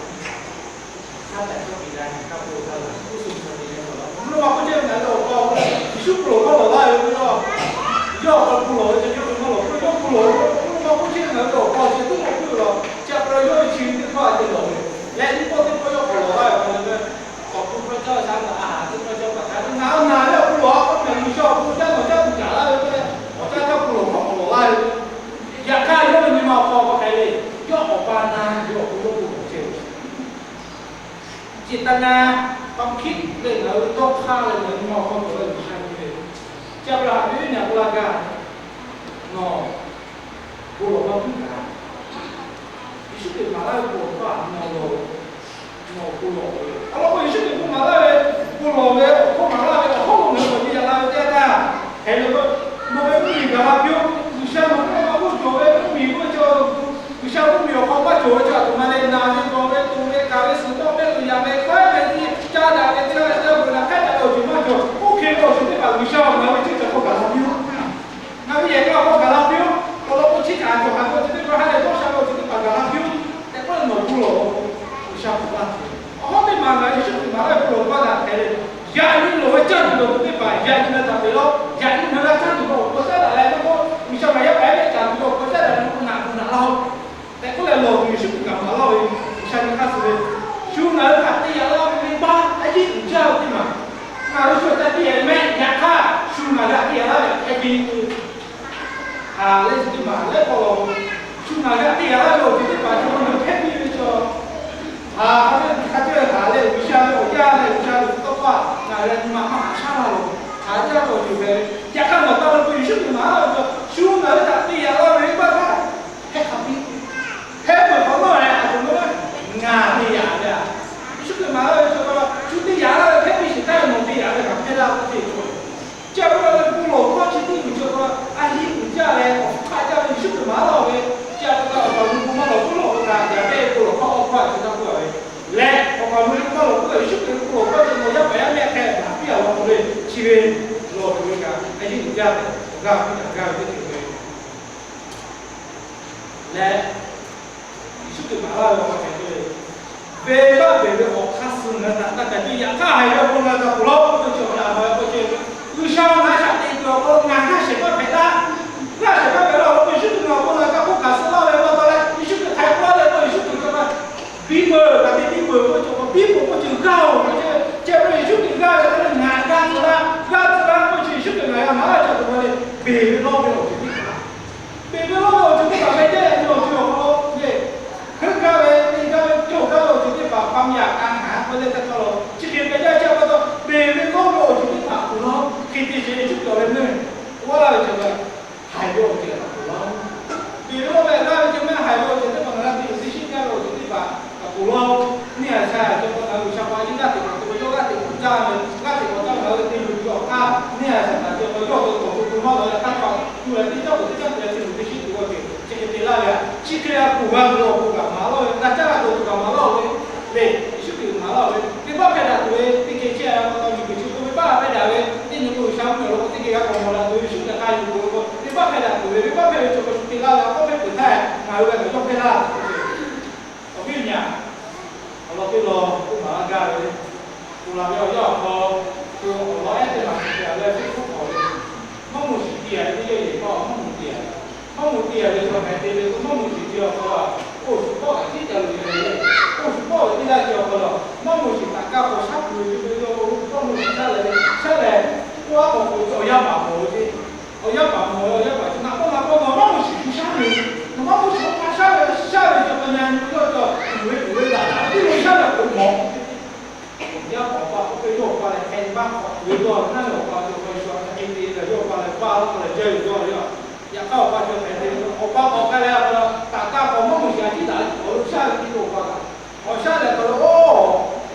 Hk'a tehꞈ k'oˆ piˇ leh, hk'a k'oˆ hk'a la, k'oˆ suh suh piˇ leh, mvuhˇ naw ma k'oˆ chehˇ ve ngaˬ hui ve awˬ pa, Yeˍsuˆ hpu lawˬ hkawˇ lawˬ laˇ ve k'o, yawˇ awˬ pa hpu lawˬ ve ca yawˇ ve maˇ lawˬ k'o, yawˇ hpu lawˬ ve, mvuhˇ naw ma k'oˆ chehˇ ve ngaˬ hui ve awˬ pa awˬ ceuˬ teˇ hpaˍ hpu lawˬ, chi pa taw yawˇ ve chi ve teˇ hpaˍ a ceh lawˬ ve, yaꞈ nyi pawˆ teˇ pawˆ yawˇ k'awꞈ lawˬ laˇ ve k'o, k'awꞈ hpu hpaˇ caˇ shaˍ naˍ a haˍ teˇ hpaˍ caˇ pa taˍ ve, ngaˬ hui naˍ ve awˬ hpu lawˬ a k'oˆ ve, G'uiˬsha awˬ hpu caˇ nawˬ caˇ tuˬ caˍ laˇ ve k'o, awˬ caˇ htaˇ hpu lawˬ hkawˇ k'awꞈ lawˬ laˇ ve. Yaꞈ hk'aˇ yawˇ ve nyi ma awˬ hk'aw k'awꞈ hk'e le, yawˇ awˬ pa na ve awˬ hk'aw yawˇ hpu lawˬ chehˇ ve. Cehˬ taˇ na, pa hkiˆ leh ngaˬ hui dawˇ hk'aˇ leh ngaˬ hui nyi ma awˬ hk'aw cawˬ leh G'uiˬsha nyi ve. Chi pa taw haꞈ ve nyi a k'oˆ laˇ gaˇ, nawˬ bon lawˬ maˇ puiˉ kaꞈ, Yeˍsuˆ Hkriꞈ maˍ laˇ ve bon lawˬ hkawˇ a nawˬ lawˬ, nawˬ bon lawˬ ve. Awˬ lawn k'o Yeˍsuˆ Hkriꞈ k'oˆ maˍ laˇ ve, bon lawˬ ve awˬ hkawˇ maˍ laˇ ve awˬ hk'aw lo ngaˬ hui k'awꞈ nyi yaꞈ la ve teˇ htaˇ, hk'e le k'o, nawˬ ve mvuhˇmiˬ gaˬ la piˇ-oˆ. G'uiˬsha nawˬ hk'oˆ lo maˇ k'oˆ cawˬ ve mvuhˇmiˬ k'oˆ ve chaw, G'uiˬsha mvuhˇmiˬ awˬ hk'aw maˇ cawˬ ve chaw a htoꞈ ma le, naˬ ve gawˬ ve, toꞈ ve, kaˍ ve, suhˍ tawˆ ve, uiˍ yaꞈ ve, k'awehˉ ve, caˇ daꞈ ve, teˇ g'aˇ leh teˇ g'aˇ bon naˬ hk'aˉ daꞈ ve awˬ ceuˬ maˇ cawˬ. Oˇ hk'e ve awˬ ceuˬ teˇ hpaˍ G'uiˬsha ngaˬ hui ve ceuˬ cawˬ hk'aw gaˬ la piˇ-oˆ. Ngaˬ hui yehˬ k'a hk'aw gaˬ la piˇ-oˆ. Awˬ lawn k'o, chi htaꞈ cawˬ haˍ ve awˬ ceuˬ teˇ hpaˍ, ha lehˬ dawˇ sha ve awˬ ceuˬ teˇ hpaˍ gaˬ la piˇ-oˆ tehꞈ k'oˆ leh nawˬ bon lawˬ-oˬ. G'uiˬsha hk'aˬ laˇ tuˬ, awˬ hawˉ teˇ maˬ ngaˬ hui Yeˍsuˆ Hkriꞈ maˍ laˇ ve bon lawˬ hkawˇ htaꞈ hk'e le, yaꞈ nyi lawˬ ve caˇ tuˬ dawˬ tuˬ teˇ hpaˍ yaꞈ nyi leh htaꞈ peꞈ law. Yaꞈ nyi ngaˬ hui g'a caˇ tuˬ dawˬ k'awꞈ caˉ daꞈ leh, maˇ k'oˆ G'uiˬsha ngaˬ yaˇ paˍ yaˇ mehˆ caˍ tuˬ dawˬ k'awꞈ caˉ daꞈ leh, maˇ k'oˆ naꞈ bon naꞈ laˇ-oˆ tehꞈ k'oˆ leh lawˬ tuˬ Yeˍsuˆ Hkriꞈ kaꞈ maˍ laˇ ve, G'uiˬsha nyi hk'aˇ suh ve, shu ngaˬ hui htaꞈ te yaꞈ laˇ ve venˇbaˆ a yeˇ uiˍ jaˇ ve teˇ maˬ, ngaˬ hui shu htaꞈ te yaꞈ mehˆ yaꞈ hk'aˇ, shu ngaˬ hui htaꞈ te yaꞈ laˇ ve hk'e te haˍ leh chi teˇ maˬ lehˉ k'aw law, shu ngaˬ hui htaꞈ te yaꞈ laˇ ve awˬ ceuˬ teˇ hpaˍ chi hk'e hpehˇ piˇ ve chaw, haˍ hk'a te hk'a te haˍ leh G'uiˬsha ve awˬ yaˇ leh G'uiˬsha ve tawˇ hkawˇ ngaˬ hui leh nyi ma maˇ haꞈ shaˉ laˇ lo, haˍ jaˇ ve awˬ ceuˬ hpehꞈ ve. Yaꞈ hk'aˇ nawˬ taˇ lo k'o Yeˍsuˆ Hkriꞈ maˍ laˇ ve chaw, shu ngaˬ hui htaꞈ te yaꞈ laˇ ve g'aˇ, awˬ g'aˇ piˇ daꞈ g'aˇ ve teˇ ceuˬ ve leh, Yeˍsuˆ Hkriꞈ maˍ laˇ ve awˬ hk'aw hpehꞈ ve, venˇbaˆ beˬ ve awˬ hk'aˇ suh ngaˬ hui htaꞈ taˇ kaꞈ juˇ. Yaꞈ hk'aˇ, haiˬ ve awˬ bon laꞈ kaꞈ poˬ law k'oˆ ve chi awˬ hk'aw lo a ma yaꞈ k'oˆ ce, G'uiˬsha ngaˬ hui shaꞈ teꞈ tuˬ awˬ hk'aw lo ngaˬ g'aˇ shehˍ hpaˇ hpehꞈ laˇ. G'aˇ shehˍ hpaˇ hpehꞈ laˇ awˬ lawn k'o, Yeˍsuˆ Hkriꞈ ngaˬ awˬ bon laꞈ kaꞈ k'oˆ hkanˍ suh laˇ ve pa taw leh, Yeˍsuˆ Hkriꞈ hk'aiˬ k'oˆ laˇ ve k'o, Yeˍsuˆ Hkriꞈ cawˬ ma biˇ peuˬ kaꞈ te biˇ peuˬ k'oˆ ve cawˬ k'o, biˇ peuˬ k'oˆ ce g'aˇ-oˬ k'oˆ ce, chi pa Yeˍsuˆ Hkriꞈ g'aˇ ve hk'aˇ leh ngaˬ g'aˇ tcuh laˇ, g'aˇ tcuh laˇ k'oˆ ce, Yeˍsuˆ Hkriꞈ ngaˬ hui maˍ laˇ ve ca tuˬ ma le, beˬ ve lawˇ ve awˬ ceuˬ teˇ hpaˍ beˬ ve lawˇ ve awˬ ceuˬ teˇ hpaˍ hpehꞈ jaˇ ve awˬ ceuˬ awˬ hk'aw lo le, heuˆ gaˇ ve, te gaˇ ve, cawˬ gaˇ ve awˬ ceuˬ teˇ hpaˍ pa mi aꞈ k'a hkanˍ k'oˆ leh teˇ hk'aˇ lo chi hk'e hpehꞈ jaˇ ve chi pa taw, beˬ ve lawˇ ve awˬ ceuˬ teˇ hpaˍ poˬ laˇ-oˬ. Hk'e te sheˍ ve Yeˍsuˆ Hkriꞈ awˬ leh meuˇ k'oˆ laˇ ve chi pa haiˬ ve awˬ ceuˬ htaꞈ poˬ laˇ-oˬ. Beˬ ve lawˇ ve g'aˇ ve ceh mehˉ haiˬ ve awˬ ceuˬ teˇ hpaˍ ngaˬ hui te yuˬ te shiˉ jaˇ ve awˬ ceuˬ teˇ hpaˍ htaꞈ poˬ laˇ-oˬ. Neˇ haiˬ sha haiˬ ceh pa ngaˬ hui G'uiˬsha pa iˉ g'aˇ teꞈ k'awꞈ te ve yawˇ g'aˇ teꞈ k'awꞈ caˇ ve, g'aˇ teꞈ k'awꞈ caˇ ve ngaˬ hui te yuˬ ve awˬ hk'aˇ, neˇ haiˬ Saˍtanˍ ceh pa yawˇ ve awˬ to to maˇ la leh hk'aˇ hk'a tu leh teˇ caˉ k'awꞈ teˇ caˉ te leh te yuˬ te shiˉ tuˬ ve awˬ ceuˬ chi hk'e te laˇ ve, chi hk'e leh a poˬ g'a tuˬ ve awˬ pon kaꞈ maˍ laˇ ve, g'a caˇ g'a dawˬ tuˬ kaꞈ maˍ laˇ ve le. Yeˍsuˆ Hkriꞈ maˍ laˇ ve, venˇbaˆ hpehˇ daꞈ tuˬ ve teˇ geh chehˇ a pa taw, miˬguiˬ chi k'o venˇbaˆ hpehˇ daꞈ ve, teˇ nyi k'o G'uiˬsha mvuhˇmiˬ awˬ lawn k'o teˇ geh g'a k'awꞈ mawˬ daꞈ tuˬ ve Yeˍsuˆ Hkriꞈ hk'a yuˬ tuˬ ve k'o, venˇbaˆ hpehˇ daꞈ tuˬ ve, venˇbaˆ hpehˇ ve chi pa shu te laˇ ve, a k'awˇ hpehˇ peuˬ htaˇ, ngaˬ hui ve kaꞈ yawˇ hpehˇ laˇ tuˬ ve awˬ viˉ awˬ nyi-a, awˬ lawn teˇ lawn k'oˆ maˍ laˇ gaˇ ve le. Ponˬ laˬ ve awˬ yanˇ awˬ hk'aw lo awˬ lawn ehˉ teˇ maˬ hpehꞈ ve Facebook hk'aw lo, Mawˇ moˍ shiˍ te a ve teˇ yehˬ yehˬ k'o, Mawˇ moˍ te a, Mawˇ moˍ te a ve chaw hpehꞈ te ve k'o, Mawˇ moˍ shiˍ te awˬ hk'aw lo, oˇ shuˍ pawˆ kaꞈ tiˉ ca loꞈ e ve le. Oˇ shuˍ pawˆ ve teˇ g'aˇ ceh awˬ hk'aw lo, Mawˇ moˍ shiˍ taꞈ kaˇ k'awꞈ shaˉ kuiˬ ve ce ve yoˬ. Mawˇ moˍ shiˍ shaˉ leh ve, shaˉ leh, oˇ aˉ k'awꞈ k'oꞈ ve awˬ yaˇ paˍ mawˬ ve ce. Awˬ yaˇ paˍ mawˬ ve, awˬ yaˇ paˍ chi naꞈ pawˆ naꞈ pawˆ nawˬ Mawˇ moˍ shiˍ shu shaˉ ve, nawˬ Mawˇ moˍ shiˍ oˇ hk'a shaˉ ve, shaˉ ve ceh pa nya nyi yawˇ cawˬ tuˬ ve tuˬ ve daꞈ daꞈ ve teˇ lo shaˉ leh k'oꞈ mawˬ. Awˬ yaˇ paˍ awˬ pa k'oˆ ve, yawˇ awˬ pa leh hk'e maˇ k'awꞈ tuˬ ve dawˇ ve naˉ ve awˬ pa ceh pa Yeˍsuˆ hk'e te leh yawˇ awˬ pa leh vaˇ laˇ k'o leh jehˇ ve dawˇ ve yoˬ. Yaꞈ hk'aˇ awˬ pa ceh hpehꞈ te ve, awˬ pa k'awꞈ k'ai leh a pa taꞈ kaˇ k'awꞈ Mawˇ moˍ shiˍ a ciˉ daꞈ leh awˬ lo shaˉ ve teˇ lo awˬ pa kaꞈ k'awꞈ shaˉ leh a pa lo,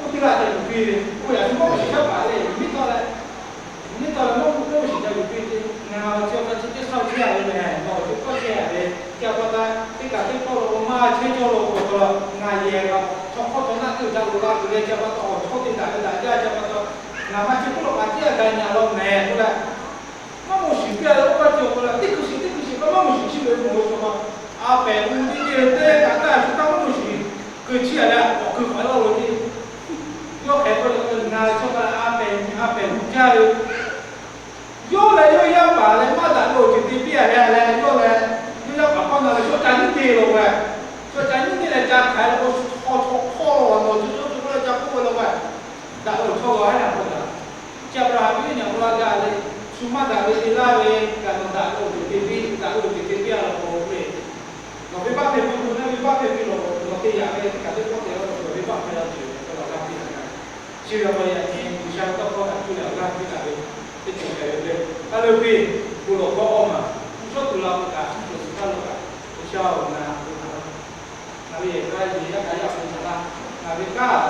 oˇ teˇ g'aˇ ca yuˬ piˇ ve, oˇ yaꞈ shu Mawˇ moˍ shiˍ shaˉ paˍ le, nyi miˉ tawˆ leh nyi miˉ tawˆ leh Mawˇ moˍ shiˍ ca yuˬ piˇ ve ce. Ngaˬ awˬ chi awˬ ka chi teˇ shaˉ oˇ chehˇ a ve mehˬ, nawˬ awˬ chi kawˆ chehˇ a ve, chi a pa taw teˇ kaꞈ teˇ hkawˇ lo maˇ chehˇ cawˇ lo k'o, ngaˬ yehˬ kaꞈ chaw hk'awˇ chaw naˆ teˇ g'aˇ ca loꞈ la tuˬ leh chi a pa taw awˬ chawˇ te daꞈ ve daꞈ jaˇ, chi a pa taw ngaˬ maˇ chehˇ k'oˆ lo kaꞈ tiˉ a ga nyi a law mehˬ k'oˆ leh, Mawˇ moˍ shiˍ piˇ a ve oˇ kaˇ ceh awˬ hk'aw lo teˇ hkui shiˍ teˇ hkui shiˍ kaꞈ Mawˇ moˍ shiˍ chi ve mawˬ ve chaw ma, a pehˍ u teˇ teˇ ve teˇ kaꞈ kaˇ shu taˇ Mawˇ moˍ shiˍ keu chiˇ a leh awˬ keu hk'aˬ hk'e laˇ lo ce. Yawˇ hk'e k'oˆ leh, ngaˬ chaw kaꞈ a pehˍ nyi a pehˍ u jaˇ ve, yawˇ leh yawˇ yaˇ paˍ leh maˇ daꞈ ve awˬ ceuˬ te piˇ a ve leh, yawˇ leh yawˇ yaˇ paˍ hkawˇ na leh shawˉ ca nyiˉ te lo ve, shawˉ ca nyiˉ te leh ca hk'aiˍ lo k'o, chaw chaw hk'awˇ lo awˬ nawˬ co co co k'oˆ leh ca k'oˆ ve lo ve, daꞈ ve awˬ chawˇ g'a heˉ naˬ k'oˆ taꞈ. Chi a pa taw haꞈ ve nyi a k'oˆ laˇ gaˇ le, shu maˇ daꞈ ve te laˇ ve kaꞈ nawˬ daꞈ ve awˬ ceuˬ te piˇ, daꞈ ve awˬ ceuˬ te piˇ a law k'o le. Nawˬ venˇbaˆ hpehˇ piˇ k'o, nawˬ venˇbaˆ hpehˇ piˇ law, nawˬ te yaꞈ ve kaꞈ teˇ pawˆ te laˇ, nawˬ venˇbaˆ hpehˇ laˇ ceuˬ ve k'oˆ law g'a piˇ laˇ gaˇ. Chi ve a pa yaꞈ nyi G'uiˬsha ve tawˇ hkawˇ htaꞈ cuˇ leh awˬ g'aˇ piˇ taˍ ve teˇ ceuˬ hpehꞈ ve le. Ka le piˇ, bon lawˬ hkawˇ awˇ maˬ, shu shawˉ tuˬ la k'o kaꞈ shu tuˬ suh htaˇ lo kaꞈ, G'uiˬsha-oˬ, ngaˬ bon naꞈ laˇ. Ngaˬ ve yehˬ k'a yehˬ yaˇ k'a yaˇ bon naꞈ laˇ. Ngaˬ ve kanˉ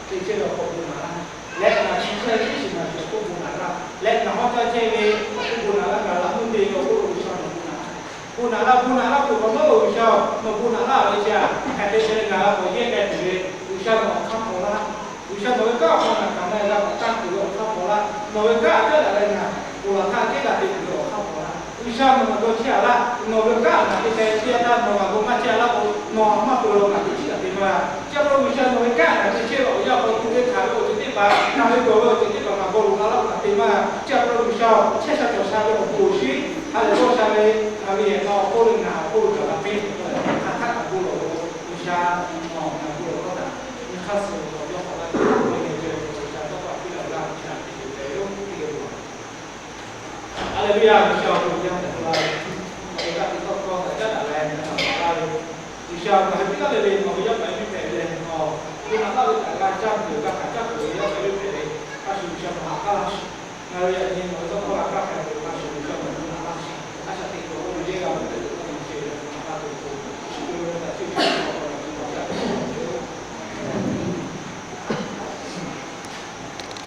te chehˇ ve awˬ hk'aw bon naꞈ laˇ. Leh ngaˬ chi chehˇ ve iˉ shiˍ naˬ shiˍ awˬ hk'oˆ bon naꞈ laˇ. Leh ngaˬ hawˉ caˇ chehˇ ve awˬ hk'oˆ bon naꞈ laˇ. Ngaˬ laꞈ meuˇ te ve awˬ hk'oˆ lo G'uiˬsha nawˬ bon naꞈ laˇ. Bon naꞈ laˇ, bon naꞈ laˇ tuˬ k'awꞈ nawˉ lo G'uiˬsha-oˬ, nawˬ bon naꞈ laˇ ve chi htaꞈ hk'aˬ hk'e te leh ngaˬ g'a k'awꞈ yehˇ k'ai tuˬ ve G'uiˬsha nawˬ awˬ hk'aˇ hpaw laˇ. G'uiˬsha nawˬ ve kanˉ awˬ hk'aw ngaˬ hkanˍ leh g'a k'awꞈ tanˇ tuˬ ve awˬ hk'aˇ hpaw laˇ. Nawˬ ve kanˉ caˉ daꞈ leh ngaˬ ponˬ laˬ htaˇ kehˉ g'a te tuˬ ve awˬ hk'aˇ hpaw laˇ. G'uiˬsha nawˬ ngaˬ dawˇ chehˇ a laˇ. Nawˬ ve kanˉ ngaˬ te leh chehˇ a htaˇ nawˬ ngaˬ bon maˇ chehˇ a laˇ k'o, nawˬ maˇ peuˬ lo ngaˬ teˇ chiˉ kaꞈ te maˇ g'a. Chi a pa taw G'uiˬsha nawˬ ve kanˉ ngaˬ te chehˇ ve awˬ yanˇ hk'aw tuˬ ve hkanˍ ve awˬ ceuˬ teˇ hpaˍ, ngaˬ ve dawˬ ve awˬ ceuˬ teˇ hpaˍ ngaˬ baw loꞈ la laˇ k'o ngaˬ te maˇ g'a. Chi a pa taw G'uiˬsha-oˬ, chehˇ sha cawˬ sha ve awˬ bon awˬ shinˉ ha lehˬ dawˇ sha ve, ngaˬ ve yehˬ k'a awˬ hk'oˆ lo ngaˬ awˬ hk'oˆ lo gaˬ la piˇ, hk'aˬ htaˆ kaꞈ bon lawˬ ve G'uiˬsha nawˬ ngaˬ bon lawˬ hkawˇ htaꞈ nyi hk'aˇ suh awˬ yawˇ k'awꞈ laˇ ve G'uiˬsha tawˇ hkawˇ piˇ laˇ g'a ve htaꞈ te yoˬ tehꞈ yawˇ hui teˇ geh bon Haˍleˍluˇyaˇ, G'uiˬsha awˬ bon yaˇ hpehꞈ la ve, nawˬ ve kanˉ te tawˇ hkawˇ htaꞈ caˉ daꞈ leh nyi ma paˍ laˇ ve, G'uiˬsha ngaˬ hui teˇ g'aˇ le le nawˬ ve yaˇ paˍ yaˇ miˇ hpehꞈ ve leh, bon naꞈ laˇ ve htaꞈ g'a caˇ tuˬ g'a hkanˍ caˇ tuˬ ve yaˇ paˍ yaˇ miˇ hpehꞈ ve, a shu G'uiˬsha nawˬ haꞈ k'aˉ laˇ. Ngaˬ hui yaꞈ nyi nawˬ ve tawˇ hkawˇ g'a kaˇ hpehꞈ ve